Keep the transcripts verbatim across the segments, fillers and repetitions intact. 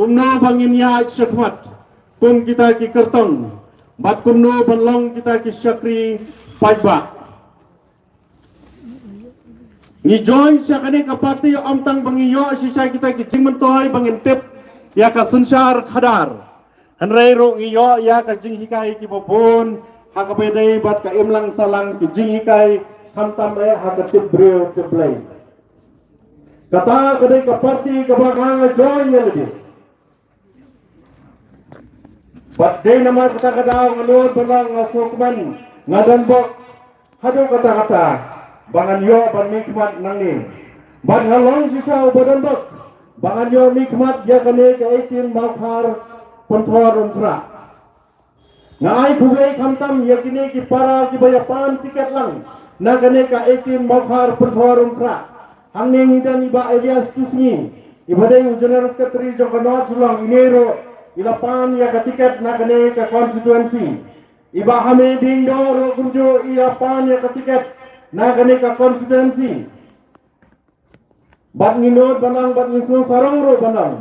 Kumno ba ngin ïaid shakhmat kum kita ki kyrtong, bad kumno ban long kita ki shakri paidbah. Ngi join sha kane ka party ym tang ba ngi ïoh shisha kita ki jingmyntoi ba ngin tip ïa ka synshar khadar, hynrei ruh ngi ïoh ïa ka jinghikai kiba bun ha kaba ïadei bad ka imlang sahlang, ki jinghikai khamtam eh ha ka tip briew tip Blei. Kata ka dei ka party kaba nga nga join ïa lade. Bad dei namar kata ka daw nga nud ba nga sngewkmen, nga don bok haduh katta katta ba ngan ïoh ban mihkhmat nangne. Bad nga long shisha uba don bok ba ngan ïoh mihkhmat ïa kane ka eighteen Mawkhar Pynthor Umkhrah. Nga ai khublei khamtam ïa kine ki para kiba ïa pan tiket lang na kane ka eighteen Mawkhar Pynthor Umkhrah. Hangne ngi don i Bah Elias Tusngi, iba dei u General Secretary jong ka North Shillong, ine ruh i la pan ïa ka tiket na kane ka constituency. I Bah Hame Diengdoh ruh kumjuh i la pan ïa ka tiket na kane ka constituency. Bad ngi nud ba nang, bad ngi sngew sarong ruh ba nang,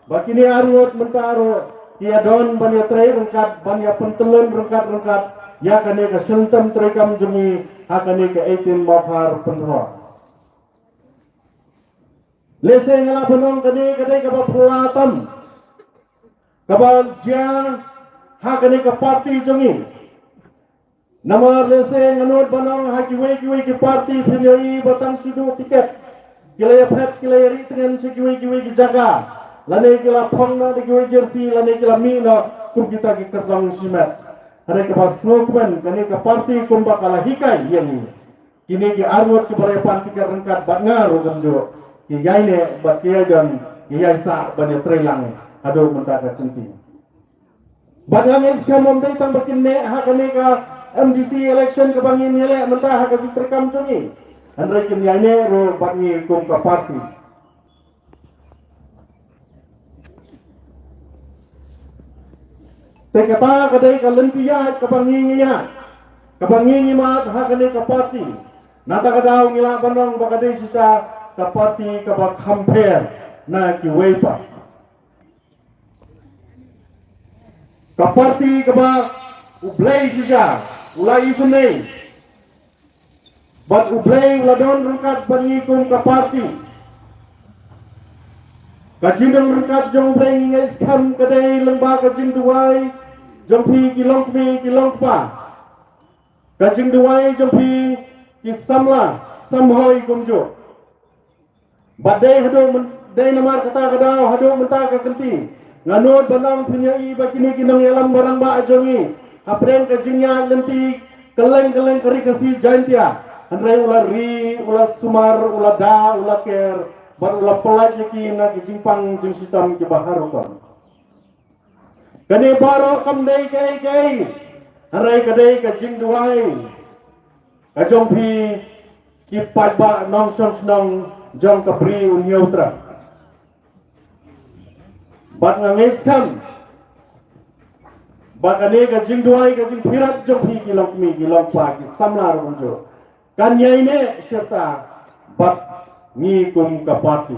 ba kine arngut mynta ruh ki ïa don ban ïa trei ryngkat, ban ïa pyntyllun ryngkat ryngkat ïa kane ka shilynter treikam jong ngi ha kane ka eighteen Mawkhar Pynthor. Lehse nga lah ban ong kane ka dei kaba phylla tam kaba jia ha kane ka party jong ngi. Namar lehse nga nud ba nang ha kiwei kiwei ki party phin ïohi ba tang shu duh tiket ki la ïa phet, ki la ïa rieh tngen sha kiwei kiwei ki jaka, lane ki la phong noh da kiwei jersey, lane ki la mih noh kum kita ki kyrtong shimet. Hynrei kaba sngewkmen, kane ka party kumba ka la hikai ïa ngi, kine ki arngut kiba la ïa pan tiket ryngkat bad nga ruh kumjuh, ki ïai neh bad ki ïai don, ki ïai sah ban ïa trei lang haduh mynta ka kynti. Bad nga ngeit skhem ym dei tang ba kin neh ha kane ka M D C election kaba ngin ïaleh mynta ha ka jingtreikam jong ngi, hynrei kin ïai neh ruh bad ngi kum ka party. Te kata ka dei ka lynti ïaid kaba ngi ngi ïaid, kaba ngi ngi mad ha kane ka party. Nangta ka daw ngi lah ban ong ba ka dei shisha ka party kaba kham pher na kiwei pat. Ka party kaba U Blei shisha u la isynei, bad U Blei u la don ryngkat bad ngi kum ka party. Ka jingdon ryngkat jong U Blei ngi ngeit skhem ka dei lyngba ka jingduwai jong phi ki longkmie ki longkpa, ka jingduwai jong phi ki samla samhoi kumjuh. Bad dei haduh myn-, dei namar kata ka daw haduh mynta ka kynti nga nud ba nang phin ïohi ba kine ki nongïalam ba rangbah jong ngi, hapdeng ka jingïaid lynti kylleng kylleng ka Ri Khasi Jaiñtia, hynrei u la ri, u la sumar, u la da, u la ker, bad u la pyllait ïa ki na ki jingpang jingshitom kiba har rukom. Kane baroh kam dei kaei kaei, hynrei ka dei ka jingduwai ka jong phi ki paidbah nongshong shnong jong ka Bri u Hynñiewtrep. Bad nga ngeit skhem ba kane ka jingduwai ka jingpyrkhat jong phi ki longkmie ki longkpa ki samla ruh kumjuh kan ïai neh shirta bad ngi kum ka party.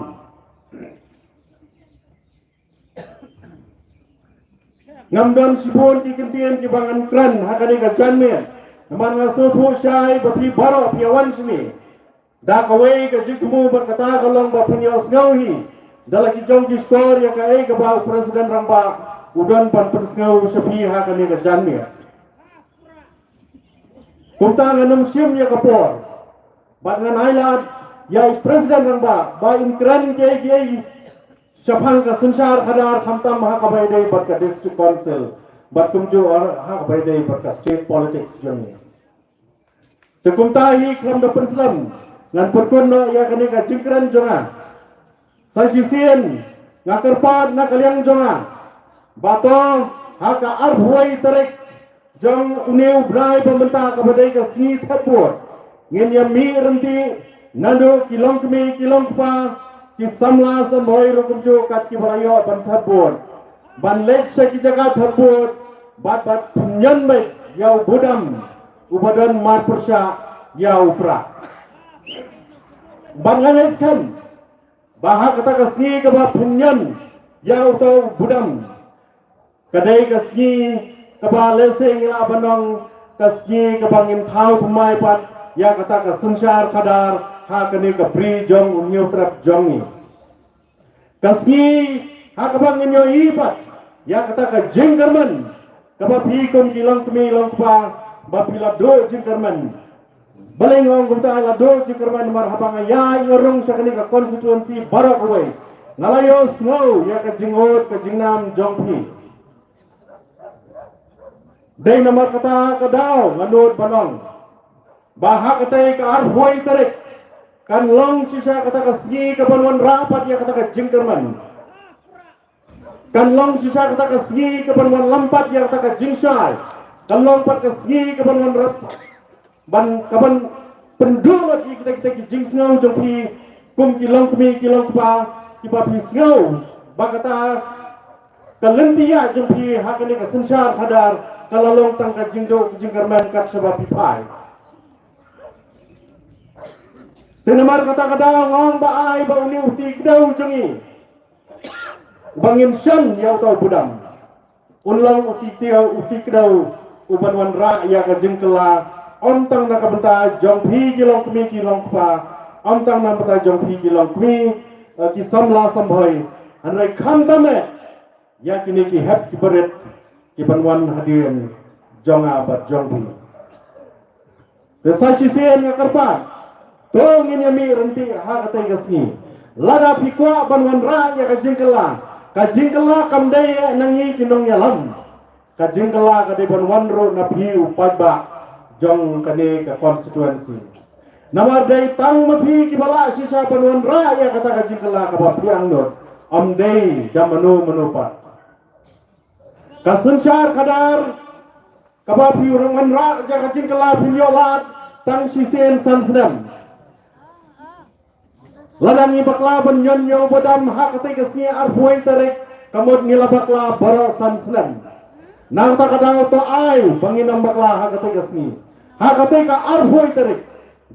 Ngam don shibun ki kyntien kiba ngan kren ha kane ka janmiet, namar nga sngewthuh shai ba phi baroh phi ïa wan shane da kawei ka jingthmu bad kata ka long ba phin ïohsngew hi da la ki jong ki shkor ïa kaei kaba u President Rangbah u don ban pynsngew sha phi ha kane ka janmiet. Kumta ngan ym shim ïa ka por bad ngan ailad ïa u President Rangbah ba in kren kiei kiei shaphang ka synshar khadar, khamtam ha kaba ïadei bad ka District Council bad kumjuh ha kaba ïadei bad ka state politics jong ngi. Te kumta hi khlem da pynslem ngan pynkut noh ïa kane ka jingkren jong nga. Sa shisien nga kyrpad na ka liang jong nga ba to ha ka arphew tarik jong une u bnai ba mynta kaba dei ka sngi thep vote, ngin ïa mih ryntih naduh ki longkmie ki longkpa, ki samla samhoi ruh kumjuh kat kiba la ïoh ban thep vote, ban leit sha ki jaka thep vote bad ban pynïon beit ïa u budam uba don marpyrshah ïa u prah. Bad nga ngeit skhem ba ha kata ka sngi kaba pynïon ïa uto u budam. Ka dei ka sngi kaba lehse ngi lah ban ong ka sngi kaba ngin thaw thymmai pat ïa kata ka synshar khadar ha kane ka bri jong u Hynñiewtrep jong ngi. Ka sngi ha kaba ngin ïohi pat ïa kata ka jingkyrmen kaba phi kum ki longkmie longkpa ba phi la duh jingkyrmen. Balei nga ong kumta la duh jingkyrmen? Namar haba nga ïaid nga rung sha kane ka constituency baroh kawei, nga la ïohsngew ïa ka jingud ka jingnam jong phi. Dei namar kata ka daw nga nud ban ong ba ha katei ka arphew tarik kan long shisha kata ka sngi kaban wanrah pat ïa kata ka jingkyrmen. Kan long shisha kata ka sngi kaban wanlam pat ïa kata ka jingshai. Kan long pat ka sngi kaban wanrah, ban, kaban pynduh lut ïa kita, kita ki jingsngew jong phi kum ki longkmie ki longkpa kiba phi sngew ba kata ka lynti ïa jong phi ha kane ka synshar khadar ka la long tang ka jingduh jingkyrmen kat shaba phi phai. Te namar kata ka daw nga ong ba ai ba une u ti kdew jong ngi uba ngin shem ïa uta u budam un long u ti kdew, u ti kdew uban wanrah ïa ka jingkylla, ym tang na ka bynta jong phi ki longkmie ki longkpa, ym tang na ka bynta jong phi ki longkmie, eh, ki samla samhoi, hynrei khamtam eh ïa kine ki hep ki barit kiban wan hadien jong nga bad jong phi. Te sa shisien nga kyrpad, to ngin ïa mih ryntih ha katei ka sngi. Lada phi kwah ban wanrah ïa ka jingkylla, ka jingkylla kam dei eh na ngi ki nongïalam. Ka jingkylla ka dei ban wan ruh na phi u paidbah jong kane ka constituency. Namar dei tang ma phi kiba lah shisha ban wanrah ïa kata ka jingkylla kaba phi angnud, ym dei da mano mano pat. Ka synshar khadar kaba phi wanrah ïa ka jingkylla phin ïoh lad tang shisien san snem. Lada ngi bakla ban ñion ïa u budam ha katei ka sngi arphew tarik, ka mut ngi la bakla baroh san snem. Na kata ka daw to ai ba ngin ym bakla ha katei ka sngi, ha katei ka arphew tarik.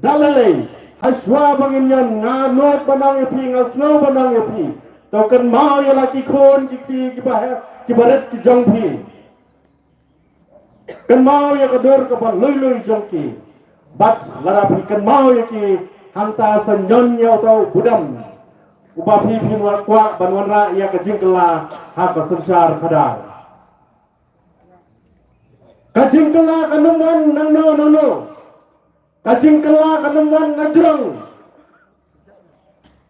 Da lei lei, hashwa ba ngin ñion, nga nud ban ong ïa phi, nga sngew ban ong ïa phi, to kynmaw ïa la ki khun ki kti kiba he, kiba rit ki jong phi. Kynmaw ïa ka dur kaba lui lui jong ki. Bad lada phi kynmaw ïa ki, hangta sa ñion ïa uta u budam uba phi phin kwah ban wanrah ïa ka jingkylla ha ka synshar khadar. Ka jingkylla kam wan nangno nangno. Ka jingkylla kam wan na jrong.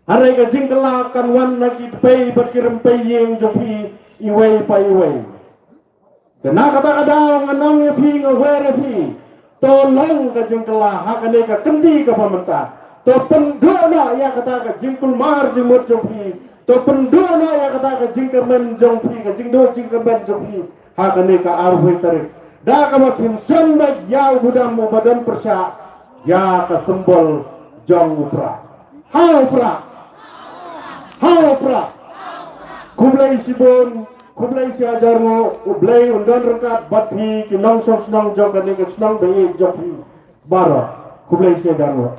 Hynrei ka jingkylla kan wan na ki tpei bad ki rympei ïing jong phi iwei pa iwei. Te na kata ka daw nga ong ïa phi, nga wer ïa phi, to long ka jingkylla ha kane ka kynti kaba mynta. To pynduh noh ïa kata ka jingkulmar jingmut jong phi. To pynduh noh ïa kata ka jingkyrmen jong phi, ka jingduh jingkyrmen jong phi ha kane ka arphew tarik. Da kaba phin shem beit ïa u budam uba don pyrshah ïa ka symbol jong u prah. Ha u prah! Ha u prah! Khublei shibun, khublei shihajar nguh, U Blei un don ryngkat bad phi ki nongshong shnong jong kane ka shnong ba ïeit jong phi baroh. Khublei shihajar nguh.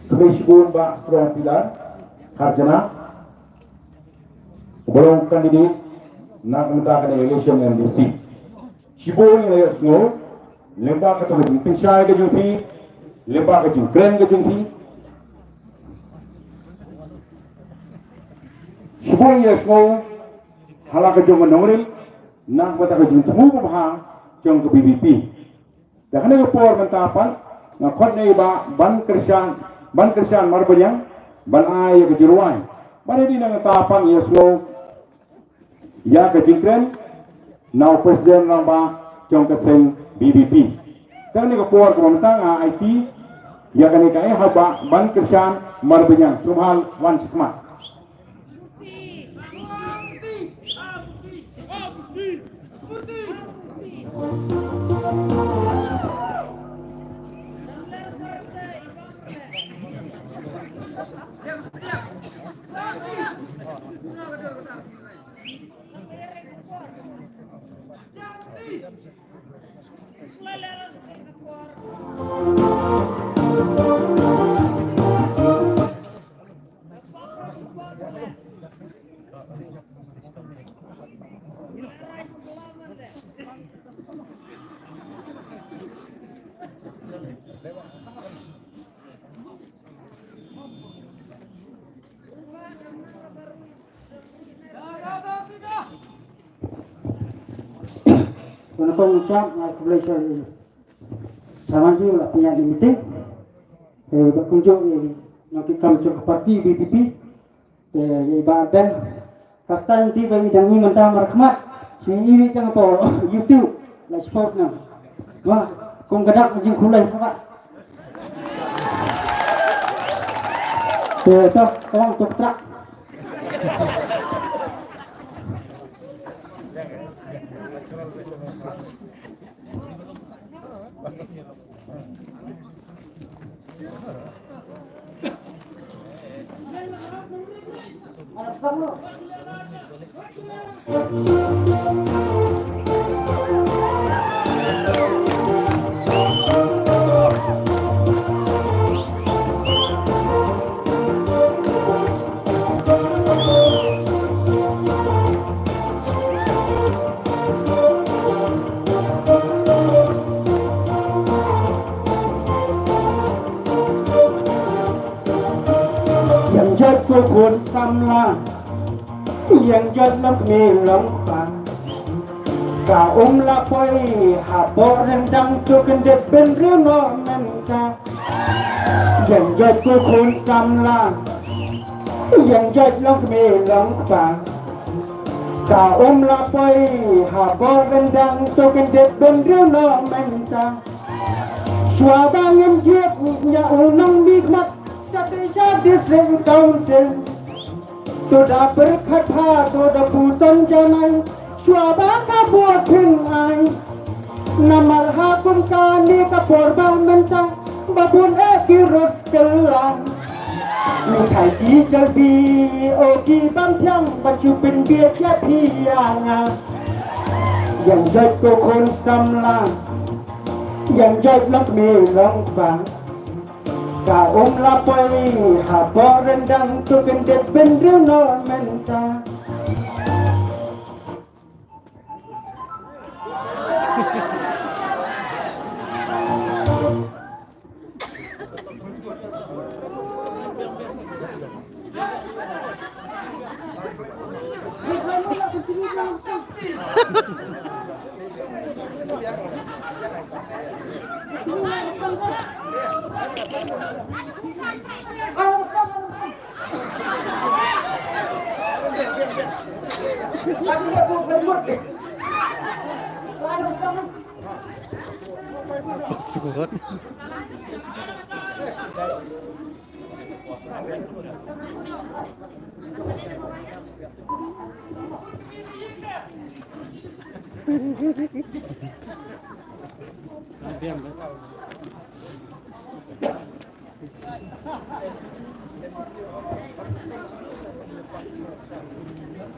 Khublei shibun Bah Strong Pilar Kharjana, uba long candidate na ka bynta kane ka election M D C. Shibun ngi la ïohsngew lyngba kata ka jingpynshai ka jong phi, lyngba ka jingkren ka jong phi. Shibun ngi ïohsngew ha la ka jong ka nongrim na ka bynta ka jingthmu babha jong ka V P P. Da kane ka por mynta pat nga khot ïa i Bah Bankyrshan, Bankyrshan Marbaniang ban ai ïa ka jingrwai. Bad hadien nangta pat ngi ïohsngew ïa ka jingkren na u President Rangbah jong ka seng V P P. Da kane ka por kaba mynta nga aiti ïa kane ka eh ha Bah Bankyrshan Marbaniang, sngewbha wan shakhmat. Khublei shibun. Sa ma ju la pynïaid ïa ka meeting. Eh, ba kumjuh ïa nongkitkam jong ka party V P P. Te ïa i Bah Ardent. Ka style te ba i dang i mynta markhmat. Shu i ri tang hapoh YouTube. La support nang. Wah, kum ka dak jingkhublei ka ba. Te to, tang to trak. Ïeng joit ko khun samla, ïeng joit long kmie long kpa. Ka um la poi hapoh ryndang, to kyndit bynriew noh mynta. Ïeng joit ko khun samla, ïeng joit long kmie long kpa. Ka um la poi hapoh ryndang, to kyndit bynriew noh mynta. Shuwa ba ngin jied ïa u nongmihkhmat, shatei sha District Council. To da pyrkhat bha, to da puson janai, shuwa ba ka vote phin ai. Namar ha kum kane ka por ba mynta, ba bun eh ki roskylla. Mithai ki jalebi, o ki bam thiang, ban shu pynbiej ïa phi ïa nga. Ïeng joit ko khun samla, ïeng joit long kmie long kpa. Ka um la poi hapoh ryndang, to kyndit bynriew noh mynta.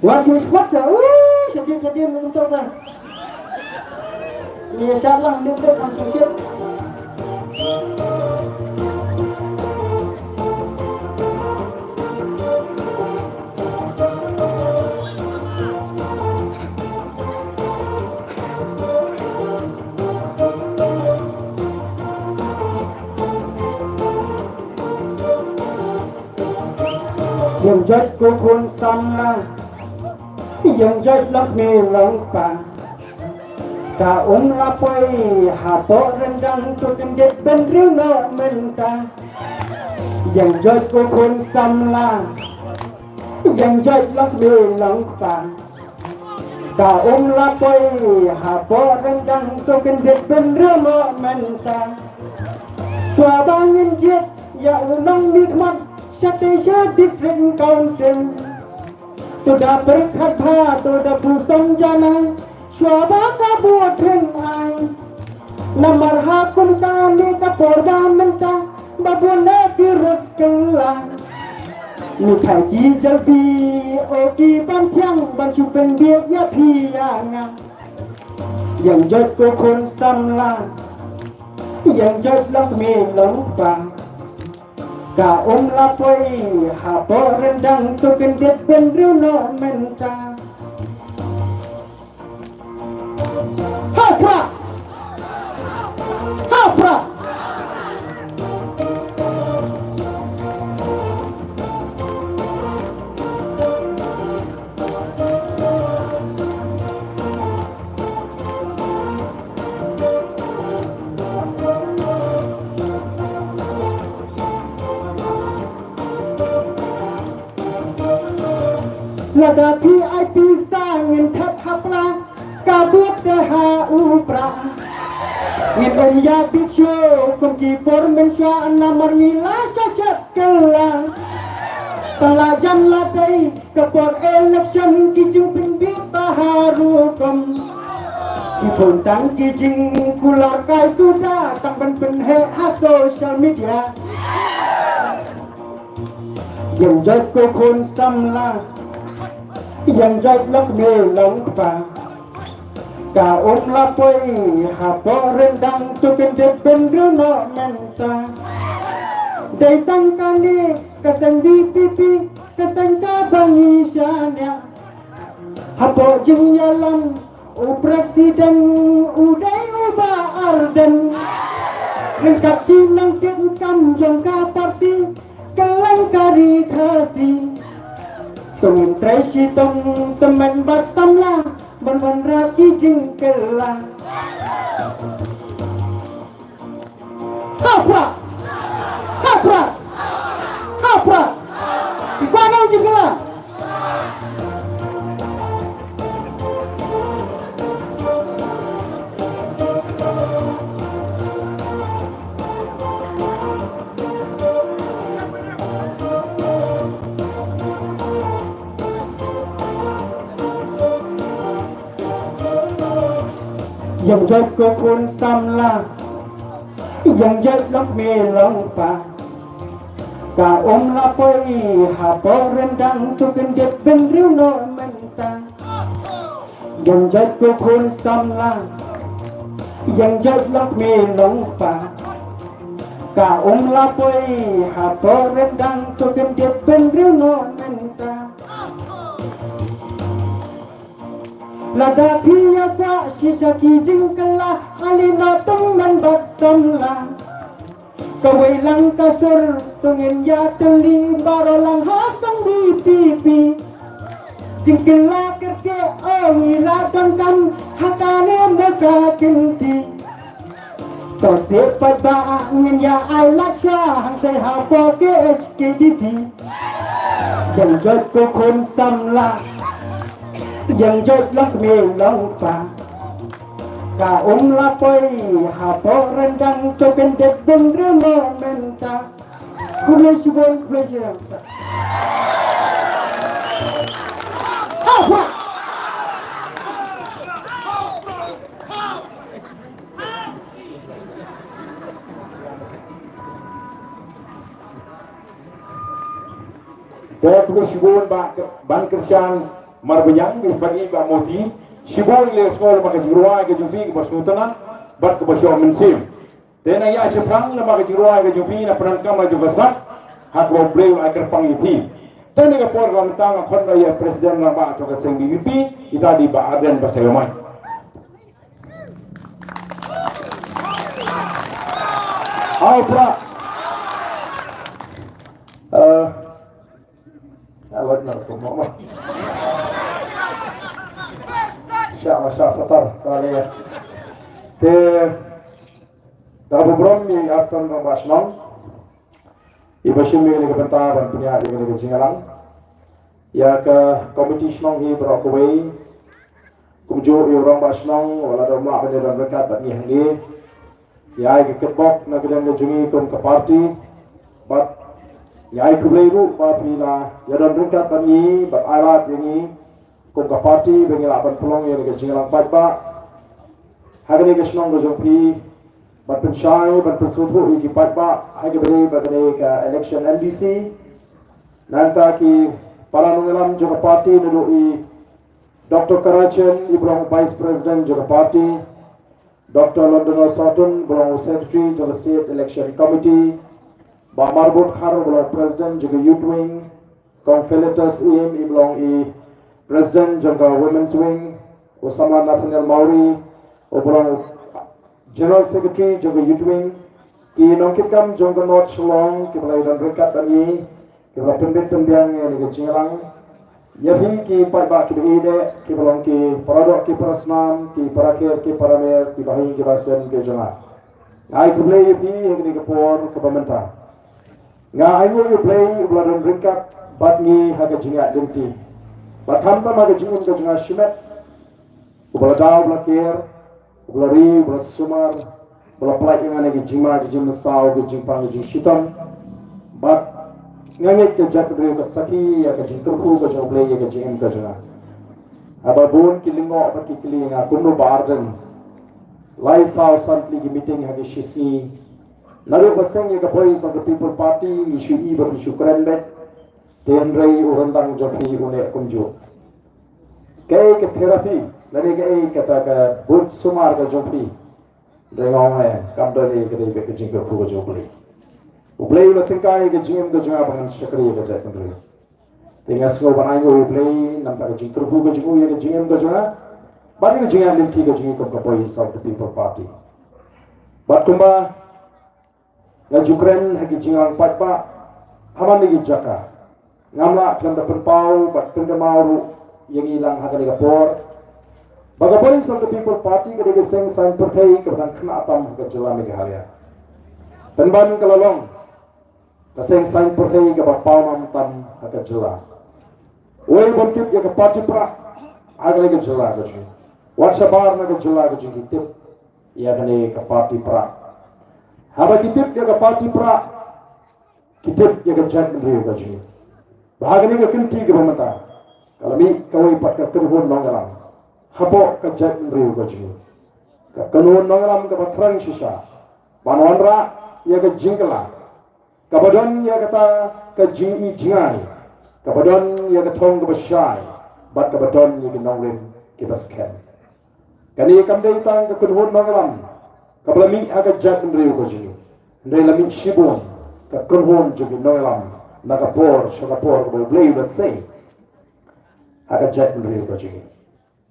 Wat shu squat sa. Woo, shadim, shadim, untuk dah. Ni inshallah ni tu kan sukses. Ïeng joit ko khun samla, ïeng joit long kmie long kpa. Ka um la poi hapoh ryndang, to kyndit bynriew noh mynta. Ïeng joit ko khun samla, ïeng joit long kmie long kpa. Ka um la poi hapoh ryndang, to kyndit bynriew noh mynta. Shuwa ba ngin jied ïa u nongmihkhmat, shatei sha District Council. To da pyrkhat bha, to da puson janai, shuwa ba ka vote phin ai. Namar ha kum kane ka por ba mynta, ba bun eh ki roskylla. Mithai ki jalebi, O ki ban thiang ban shu pynbieit ïa phi ïa nga. Ïeng joit ko khun samla, ïeng joit long kmie long kpa. Ka um la poi hapoh ryndang, to kyndit bynriew noh mynta. Ha pra! Ha pra! Lada phi ai pisa ngin thep ha pla, ka bud te ha u pra. Ngin ym ïa bit shuh kum ki por mynshuwa, namar ngi la sha shet kylla. Tang la jan la dei ka por election, ki jingpynbit ba ha rukom. Ki bun tang ki jingkular kai suda tang ban pynheh ha social media. Ïeng joit ko khun samla, ïeng joit long kmie long kpa. Ka um la poi hapoh ryndang, to kyndit bynriew noh mynta. Dei tang kane ka seng V P P, ka seng kaba ngi shaniah. Hapoh jingïalam u president u dei uba ardent. Ryngkat ki nongkit kam jong ka party, kylleng ka ri Khasi. To ngin trei shitom tymmen bad samla ban wanrah ki jingkylla. Ha pra! Ha pra! Ha pra! Ki kwah nang jingkylla. Ïeng joit ko khun samla, ïeng joit long kmie long kpa. Ka um la poi hapoh ryndang, to kyndit bynriew noh mynta. Ïeng joit ko khun samla, ïeng joit long kmie long kpa. Ka um la poi hapoh ryndang, to kyndit bynriew noh mynta. Lada phi ïa kwah shisha ki jingkylla, ale noh tymmen bad samla. Kawei lang ka sur to ngin ïa tylli, baroh lang ha seng V P P. Jingkylla kyrkieh o ngi la donkam ha kane mo ka kynti. To seh paidbah ngin ïa ai lad shuwa hangtai hapoh K H K D C. Ïeng joit ko khun samla, ïeng joit long kmie long kpa. Ka um la poi hapoh ryndang, to kyndit bynriew noh mynta. Khublei shibun, khublei shibun. Hau hwa! Te khublei shibun Bah Ban Kyrshan Marbaniang, bad i Bah Moti. Shibun ïa la ka sngur ba ka jingrwai ka jong phi kaba sngewtynnat bad kaba shoh mynsiem. Te nang ïa shaphrang lem bad ka jingrwai ka jong phi, na pyndonkam la jong ka sak ha kaba U Blei u ai kyrpang ïa phi. Te na ka por kaba mynta nga khot ïa u President rangbah jong ka seng V P P, ita i Bah Ardent Basaiawmoit. Au pra. Eh, awat na ko mama. Sha ma sha satar kali ya. Te da burom ïa i Aston Rangbah Shnong. Iba shim ïa kane ka bynta ban pynïaid ïa kane ka jingïalang. Ïa ka komiti shnong hi baroh kawei. Kumjuh ïa u Rangbah Shnong, u la dom lah ban ïadon ryngkat bad ngi hangne. Ïa ka kitbok na ka liang ka jong ngi kum ka party. Bad ïa khublei ruh ba phi la ïadon ryngkat bad ngi, bad ai lad ïa ngi kum ka party, ba ngi lah ban pynlong ïa ka jingïalang paidbah ha kane ka shnong ka jong phi. Ban pynshai, ban pynsngewthuh ïa ki paidbah ha kaba ïadei bad kane ka election M D C. Nangta ki Para nongïalam jong ka party naduh i Doctor Karachen, i ba long Vice President jong ka party, Doctor London Sawtun, ba long Secretary jong ka State Election Committee, Bah Marbud Khar, ba long President jong ka Youth Wing, Kong Philetus Im, i ba long i President jong ka Women's Wing, u samla Nathaniel Mawrie, u ba long General Secretary jong ka Youth Wing, ki nongkitkam jong ka North Shillong, ki ba la ïadon ryngkat bad ngi, ki ba la pynbit pynbiang ïa kane ka jingïalang. Ïa phi ki paidbah ki ba ïeit, ki ba long ki para doh ki para snam, ki para kher ki para mer, ki bahaïing ki bahasem ki jong nga. Nga ai khublei ïa phi ha kane ka por kaba mynta. Nga ainguh ïa U Blei uba la don ryngkat bad ngi ha ka jingïaid lynti. Bad khamtam ha ka jingim ka jong nga shimet, uba la daw, uba la ker, uba la ri, uba la sumar, uba la pynlait ïa nga na ki jingma, ki jingmynsaw, ki jingpang, ki jingshitom. Bad nga ngeit ka jaitbynriew ka sakhi ïa ka jingkyrkhu ka jong U Blei ïa ka jingim ka jong nga. Haba bun ki lyngngoh bad ki kylli ïa nga kumno Bah Ardent, lai saw san tylli ki meeting ha ki shisngi. Naduh ba seng ïa ka Voice of the People Party ngi shu i ba phi shu kren beit. Te hynrei u ryndang jong phi u neh kumjuh. Kaei ka therapy lane kaei kata ka buit sumar ka jong phi? Hynrei nga ong eh, kam don ei, ka dei beit ka jingkyrkhu ka jong U Blei. U Blei u la tyngkai ïa ka jingim ka jong nga ba ngan shakri ïa ka jaitbynriew. Te nga sngew ban ainguh ïa U Blei namar ka jingkyrkhu ka jong u ïa ka jingim ka jong nga bad ïa ka jingïaid lynti ka jong ngi kum ka Voice of the People Party. Bad kumba nga ju kren ha ki jingïalang paidbah ha man la ki jaka, ngam lah khlem da pynpaw bad pynkynmaw ruh ïa ngi lang ha kane ka por ba ka Voice of the People Party ka dei ka seng saiñ pyrthei kaba dang khynnah tam ha ka jylla Meghalaya. Pynban ka la long ka seng saiñ pyrthei kaba pawnam tam ha ka jylla. Uei u bym tip ïa ka party Prah ha kane ka jylla ka jong ngi? Wat shabar na ka jylla ka jong ngi ki tip ïa kane ka party Prah. Haba ki tip ïa ka party Prah, ki tip ïa ka jaitbynriew ka jong ngi. Ba ha kane ka kynti kaba mynta ka la mih kawei pat ka kynhun nongïalam hapoh ka jaitbynriew ka jong ngi. Ka kynhun nongïalam kaba thrang shisha ban wanrah ïa ka jingkylla, kaba don ïa kata ka jingi jingai, kaba don ïa ka thong kaba shai, bad kaba don ïa ki nongrim kiba skhem. Kane kam dei tang ka kynhun nongïalam kaba la mih ha ka jaitbynriew ka jong ngi, hynrei la mih shibun ka kynhun jong ki nongïalam na ka por sha ka por kaba U Blei u la sei ha ka jaitbynriew ka jong ngi.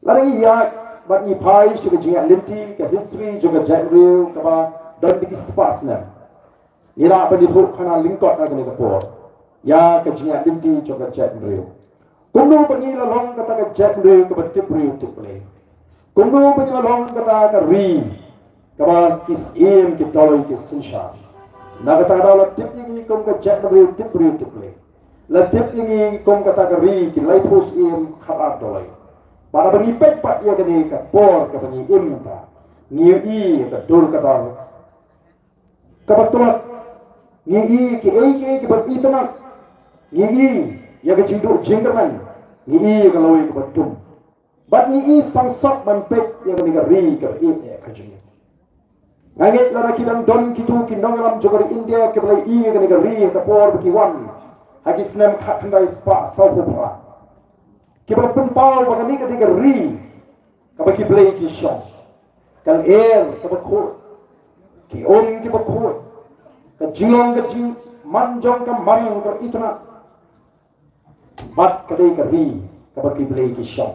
Lada ngi ïaid bad ngi phai sha ka jingïaid lynti, ka history jong ka jaitbynriew kaba don da ki spah snem, ngi lah ban ïathuh khana lyngkot ha kane ka por ïa ka jingïaid lynti jong ka jaitbynriew. Kumno ba ngi la long kata ka jaitbynriew kaba tip briew tip Blei? Kumno ba ngi la long kata ka ri kaba ki syiem ki doloi ki synshar? Na kata ka daw la tip ïa ngi kum ka jaitbynriew tip briew tip Blei. La tip ïa ngi kum kata ka ri ki laiphew syiem khatar doloi. Bad haba ngi peit pat ïa kane ka por kaba ngi im mynta, ngi ïohi ïa ka dur ka dar kaba tlot. Ngi ïohi kiei kiei kiba itynnad. Ngi ïohi ïa ka jingduh jingkyrmen. Ngi ïohi ïa ka lawei kaba dum. Bad ngi i sangsot ban peit ïa kane ka ri kaba ïeit eh ka jong ngi. Nga ngeit lada ki dang don kito ki nongïalam jong ka ri India kiba la i ïa kane ka ri ha ka por ba ki wan ha ki snem khatkhyndai spah sawphew phra, kiba la pynpaw ba kane ka dei ka ri kaba ki blei ki shong, ka lyer kaba khuid, ki um kiba khuid, ka jinglong ka jingman jong ka mariang kaba itynnad. Bad ka dei ka ri kaba ki blei ki shong.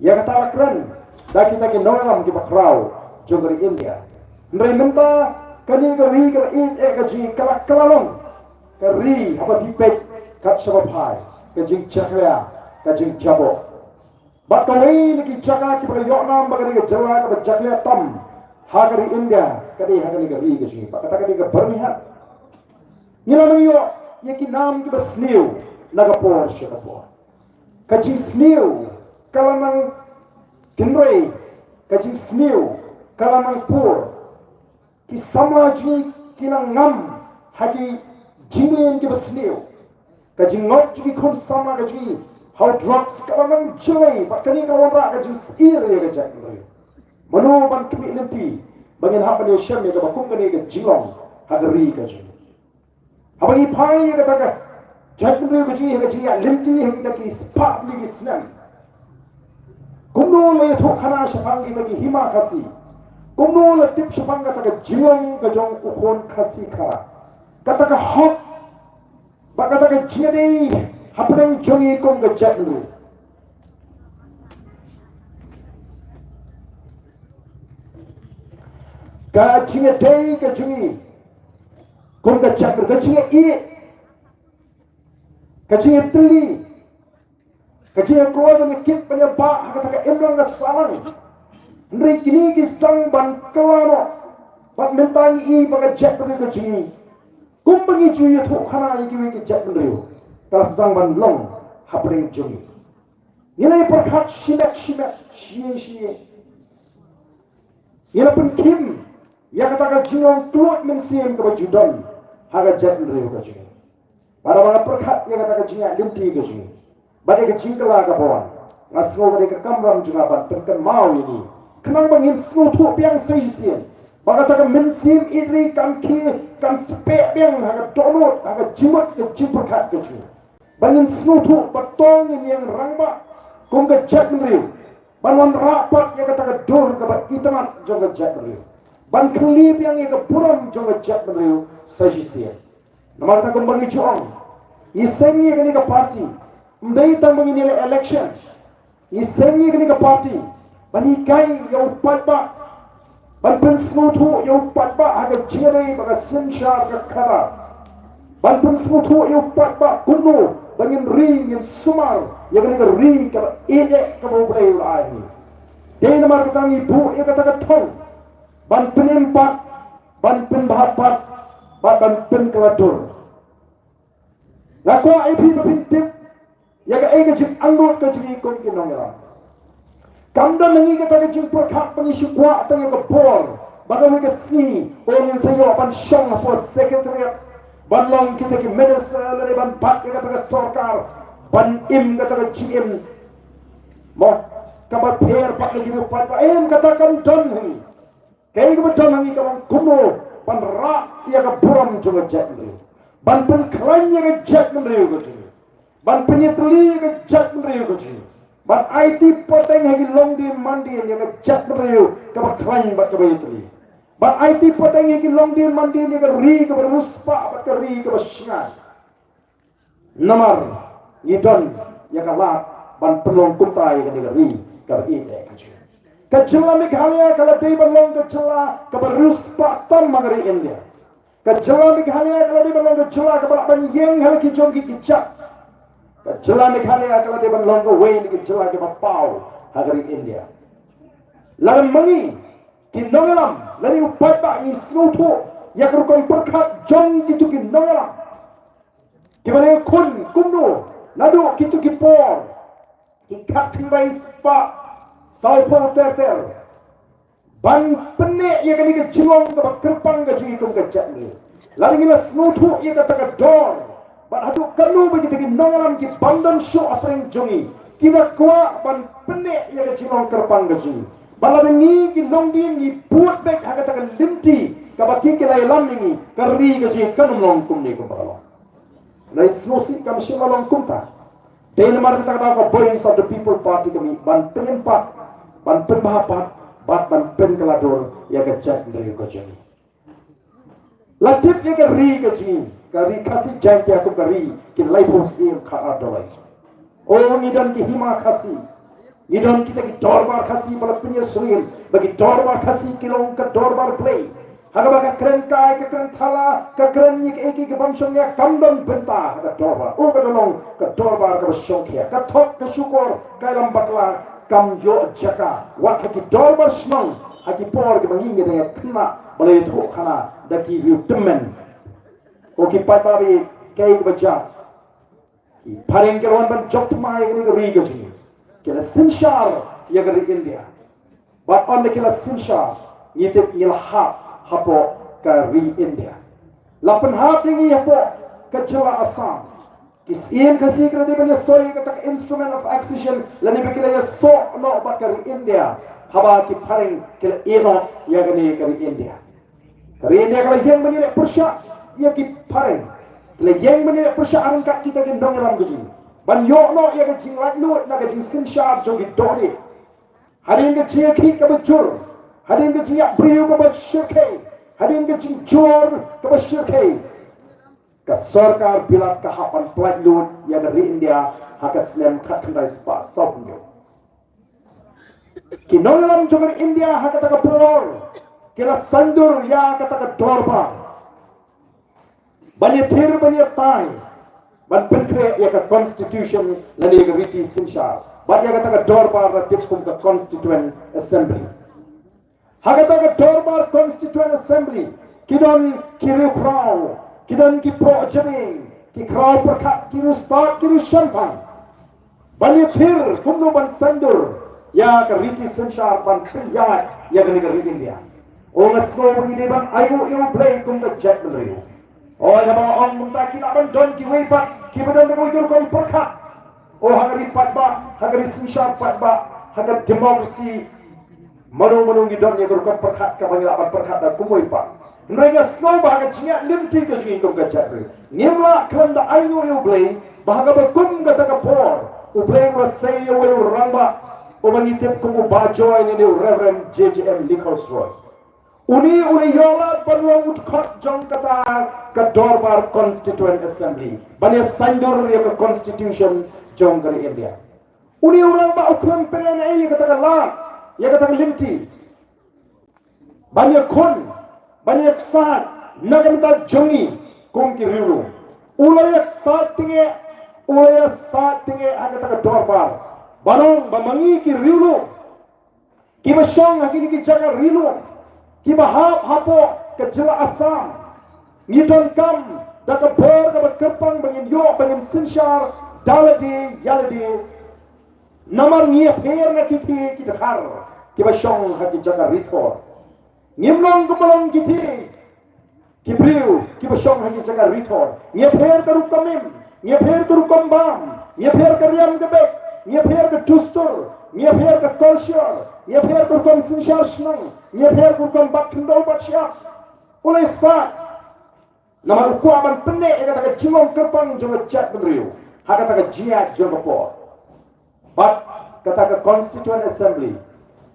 Ïa kata la kren da kita ki nongïalam kiba khraw jong ka ri India. Hynrei mynta kane ka ri kaba ïeit eh ka jong ngi ka la, ka la long ka ri, haba phi peit kat shaba phai, ka jingjakhlia, ka jingjaboh. Bad kawei na ki jaka kiba la ïoh nam ba ka dei ka jylla kaba jakhlia tam ha ka ri India ka dei ha kane ka ri ka jong ngi, bad kata ka dei ka Byrnihat. Ngi la nang ïoh ïa ki nam kiba sniew na ka por sha ka por. Ka jingsniew ka la nang kynrei, ka jingsniew ka la nang pur. Ki samla jong ngi ki nang ngam ha ki jingleh kiba sniew. Ka jingngoh jong ki khun samla ka jong ngi ha u drugs ka la nang jlei, bad kane ka wanrah ka jingsyier ïa ka jaitbynriew. Mano ban khmih lynti ba ngin hap ban ïashem ïa kaba kum kane ka jinglong ha ka ri ka jong ngi? Haba ngi phai ïa kata ka Jaitbynriew ka jong ngi ha ka jingïaid lynti ha kita ki spah tylli ki snem. Kumno la ïathuh khana shaphang kita ki hima Khasi? Kumno la tip shaphang kata ka jinglong ka jong u khun Khasi Khara? Kata ka hok bad kata ka jingïadei hapdeng jong ngi kum ka jaitbynriew. Ka jingïadei ka jong ngi kum ka jaitbynriew, ka jingïaid, ka jingïatylli, ka jingïakloi ban ïakit ban ïabah ha kata ka imlang ka sahlang. Hynrei kine ki sdang ban kylla noh bad mynta ngi i ba ka jaitbynriew ka jong ngi, kumba ngi ju ïathuh khana ïa kiwei ki jaitbynriew, ka la sdang ban long hapdeng jong ngi. Ngi la ïa pyrkhat shimet shimet, shiei shiei. Ngi la pynkhim ïa kata ka jinglong kluid mynsiem kaba ju don ha ka jaitbynriew ka jong ngi. Bad haba nga pyrkhat ïa kata ka jingïaid lynti ka jong ngi bad ïa ka jingkylla kaba wan, nga sngew ka dei ka kamram jong nga ban pynkynmaw ïa ngi, khnang ba ngin sngewthuh biang sa shisien ba kata ka mynsiem ïeit ri kan khie, kan speh biang ha ka dohnud, ha ka jingmut, ka jingpyrkhat ka jong ngi. Ba ngin sngewthuh ba to ngin ïeng rangbah kum ka jaitbynriew ban wanrah pat ïa kata ka dur kaba itynnad jong ka jaitbynriew, ban kylli biang ïa ka burom jong ka jaitbynriew sa shisien. Namar kata kumba ngi ju ong, ngi seng ïa kane ka party ym dei tang ba ngin ïaleh election. Ngi seng ïa kane ka party ban hikai ïa u paidbah, ban pynsngewthuh ïa u paidbah ha ka jingïadei bad ka synshar ka khadar, ban pynsngewthuh ïa u paidbah kumno ba ngin ri, ngin sumar ïa kane ka ri kaba ïeit kaba U Blei u la ai ha ngi. Dei namar kata ngi buh ïa kata ka thong ban pynim pat, ban pynbha pat bad ban pynkylla dur. Nga kwah ïa phi ba phin tip ïa kaei ka jingangnud ka jong ngi kum ki nongïalam. Kam don ha ngi kata ka jingpyrkhat ba ngi shu kwah tang ïa ka bor ba kawei ka sngi, o, ngin sa ïoh ban shong hapoh Secretariat, ban long kita ki minister lane ban bat ïa kata ka sorkar, ban im kata ka jingim, mo, kaba pher pat na ki ruh pat ba im, kata kam don ha ngi. Kaei kaba don ha ngi ka long kumno ban rah ïa ka burom jong ka jaitbynriew, ban pynkhlaiñ ïa ka jaitbynriew ka jong ngi, ban pynïatylli ïa ka jaitbynriew ka jong ngi, ban aiti pateng ha ki longdien mandien ïa ka jaitbynriew kaba khlaiñ bad kaba ïatylli, ban aiti pateng ha ki longdien mandien ïa ka ri kaba riewspah bad ka ri kaba shngaiñ. Namar ngi don ïa ka lad ban pynlong kumta ïa kane ka ri kaba ïeit ka jong ngi. Ka jylla Meghalaya ka la dei ban long ka jylla kaba riewspah tam ha ka ri India. Ka jylla Meghalaya ka la dei ban long ka jylla kaba lah ban ïeng ha la ki jong ki kjat. Ka jylla Meghalaya ka la dei ban long kawei na ki jylla kiba paw ha ka ri India. Lada ma ngi ki nongïalam lane u paidbah ngi sngewthuh ïa ka rukom pyrkhat jong kito ki nongïalam kiba la ïakhun kumno naduh kito ki por, ki khatkhyndai spah sawphew ter ter, ban pynneh ïa kane ka jinglong kaba kyrpang ka jong ngi kum ka jaitbynriew. Lada ngi la sngewthuh ïa kata ka dor bad haduh katno ba kita ki nongïalam ki bym don shuh hapdeng jong ngi ki la kwah ban pynneh ïa ka jinglong kyrpang ka jong ngi, ba lada ngi ki longdien ngi bud beit ha kata ka lynti kaba ki ki la ïalam ïa ngi, ka ri ka jong ngi kan ym long kumne kumba ka long. Nai sngewsih kam shym la long kumta. Dei namar kata ka daw ka Voice of the People Party ka mih ban pynim pat, ban pynbha pat bad ban pynkylla dur ïa ka jaitbynriew ka jong ngi. La tip ïa ka ri ka jong ngi, ka ri Khasi Jaiñtia kum ka ri ki laiphew syiem khatar doloi. O, ngi don ki hima Khasi, ngi don kita ki dorbar Khasi ba la pynïasyriem ba ki dorbar Khasi ki long ka dorbar Blei, ha kaba ka kren kai, ka kren thala, ka kren ïa kaei kaei ka bym shongnia kam don bynta ha ka dorbar. O, ka da long ka dorbar kaba shongkhia, ka thok ka shukor ka ïalam bakla kam ïoh jaka. Wat ha ki dorbar shnong ha ki por kiba ngi ngi dang ïa khynnah ba la ïathuh khana da ki riew tymmen. Ko ki paidbah, kaei kaba jia? Ki phareng ki la wan ban jop thymmai ïa kane ka ri ka jong ngi, ki la synshar ïa ka ri India. Bad ynda ki la synshar, ngi tip ngi la hap hapoh ka ri India. La pynhap ïa ngi hapoh ka jylla Assam. Ki syiem Khasi ki la dei ban ïasoh ïa kata ka Instrument of Accession lane ba ki la ïasoh noh bad ka ri India haba ki phareng ki la ïeh noh ïa kane ka ri India. Ka ri India ka la ïeng ban ïaleh pyrshah ïa ki phareng. Ki la ïeng ban ïa pyrshah ryngkat kita ki nongïalam ka jong ngi ban ïoh noh ïa ka jinglaitluid na ka jingsynshar jong ki dohnud. Hadien ka jingïakhih kaba jur, hadien ka jingïap briew kaba shyrkhei, hadien ka jingjur kaba shyrkhei, ka sorkar Bilat ka hap ban pyllait lut ïa ka ri India ha ka snem khatkhyndai spah saw hynñiew. Ki nongïalam jong ka ri India ha kata ka por ki la saiñdur ïa kata ka dorbar ban ïathir, ban ïatai, ban pynkhreh ïa ka constitution lane ïa ka riti synshar. Bad ïa kata ka dorbar la tip kum ka Constituent Assembly. Ha kata ka dorbar Constituent Assembly ki don ki riewkhraw, ki don ki proh jabieng, ki khraw pyrkhat, ki riewstad, ki riewshemphang. Ban ïathir kumno ban saiñdur ïa ka riti synshar ban pynïaid ïa kane ka ri India. O, nga sngew ba ngi dei ban ainguh ïa U Blei kum ka jaitbynriew. O, ïa ba nga ong mynta ki lah ban don kiwei pat kiba don kiwei ki rukom pyrkhat. O, ha ka ri paidbah, ha ka ri synshar paidbah, ha ka democracy, mano mano ngi don ïa ka rukom pyrkhat kaba ngi lah ban pyrkhat da kumwei pat. Hynrei nga sngew ba ha ka jingïaid lynti ka jong ngi kum ka jaitbynriew, ngim lah khlem da ainguh ïa U Blei ba ha kaba kum kata ka por U Blei u la sei ïa uwei u rangbah uba ngi tip kum u Bah Joy, ne u Reverend J J M Nichols Roy. Une u la ïoh lad ban long u dkhot jong kata ka dorbar Constituent Assembly ban ïa saiñdur ïa ka constitution jong ka ri India. Une u rangbah u khlem pynlehnohei ïa kata ka lad, ïa kata ka lynti, ban ïakhun, ban ïaksaid na ka bynta jong ngi kum ki riewlum. U la ïaksaid tyngeh, u la ïaksaid tyngeh ha kata ka dorbar ban ong ba ma ngi ki riewlum kiba shong ha kine ki jaka ri lum kiba hap hapoh ka jylla Assam, ngi donkam da ka bor kaba kyrpang ba ngin ïoh, ba ngin synshar da lade ïa lade. Namar ngi ïapher na kitei ki dkhar kiba shong ha ki jaka ri thor. Ngim long kumba long kitei ki briew kiba shong ha ki jaka ri thor. Ngi ïapher ka rukom im, ngi ïapher ka rukom bam, ngi ïapher ka riam ka beit, ngi ïapher ka dustur, ngi ïapher ka culture, ngi ïapher ka rukom synshar shnong, ngi ïapher ka rukom bat khyndew bat shyiap. U la ïasaid namar u kwah ban pynneh ïa kata ka jinglong kyrpang jong ka jaitbynriew ha kata ka jingïaid jong ka por. Bad kata ka Constituent Assembly,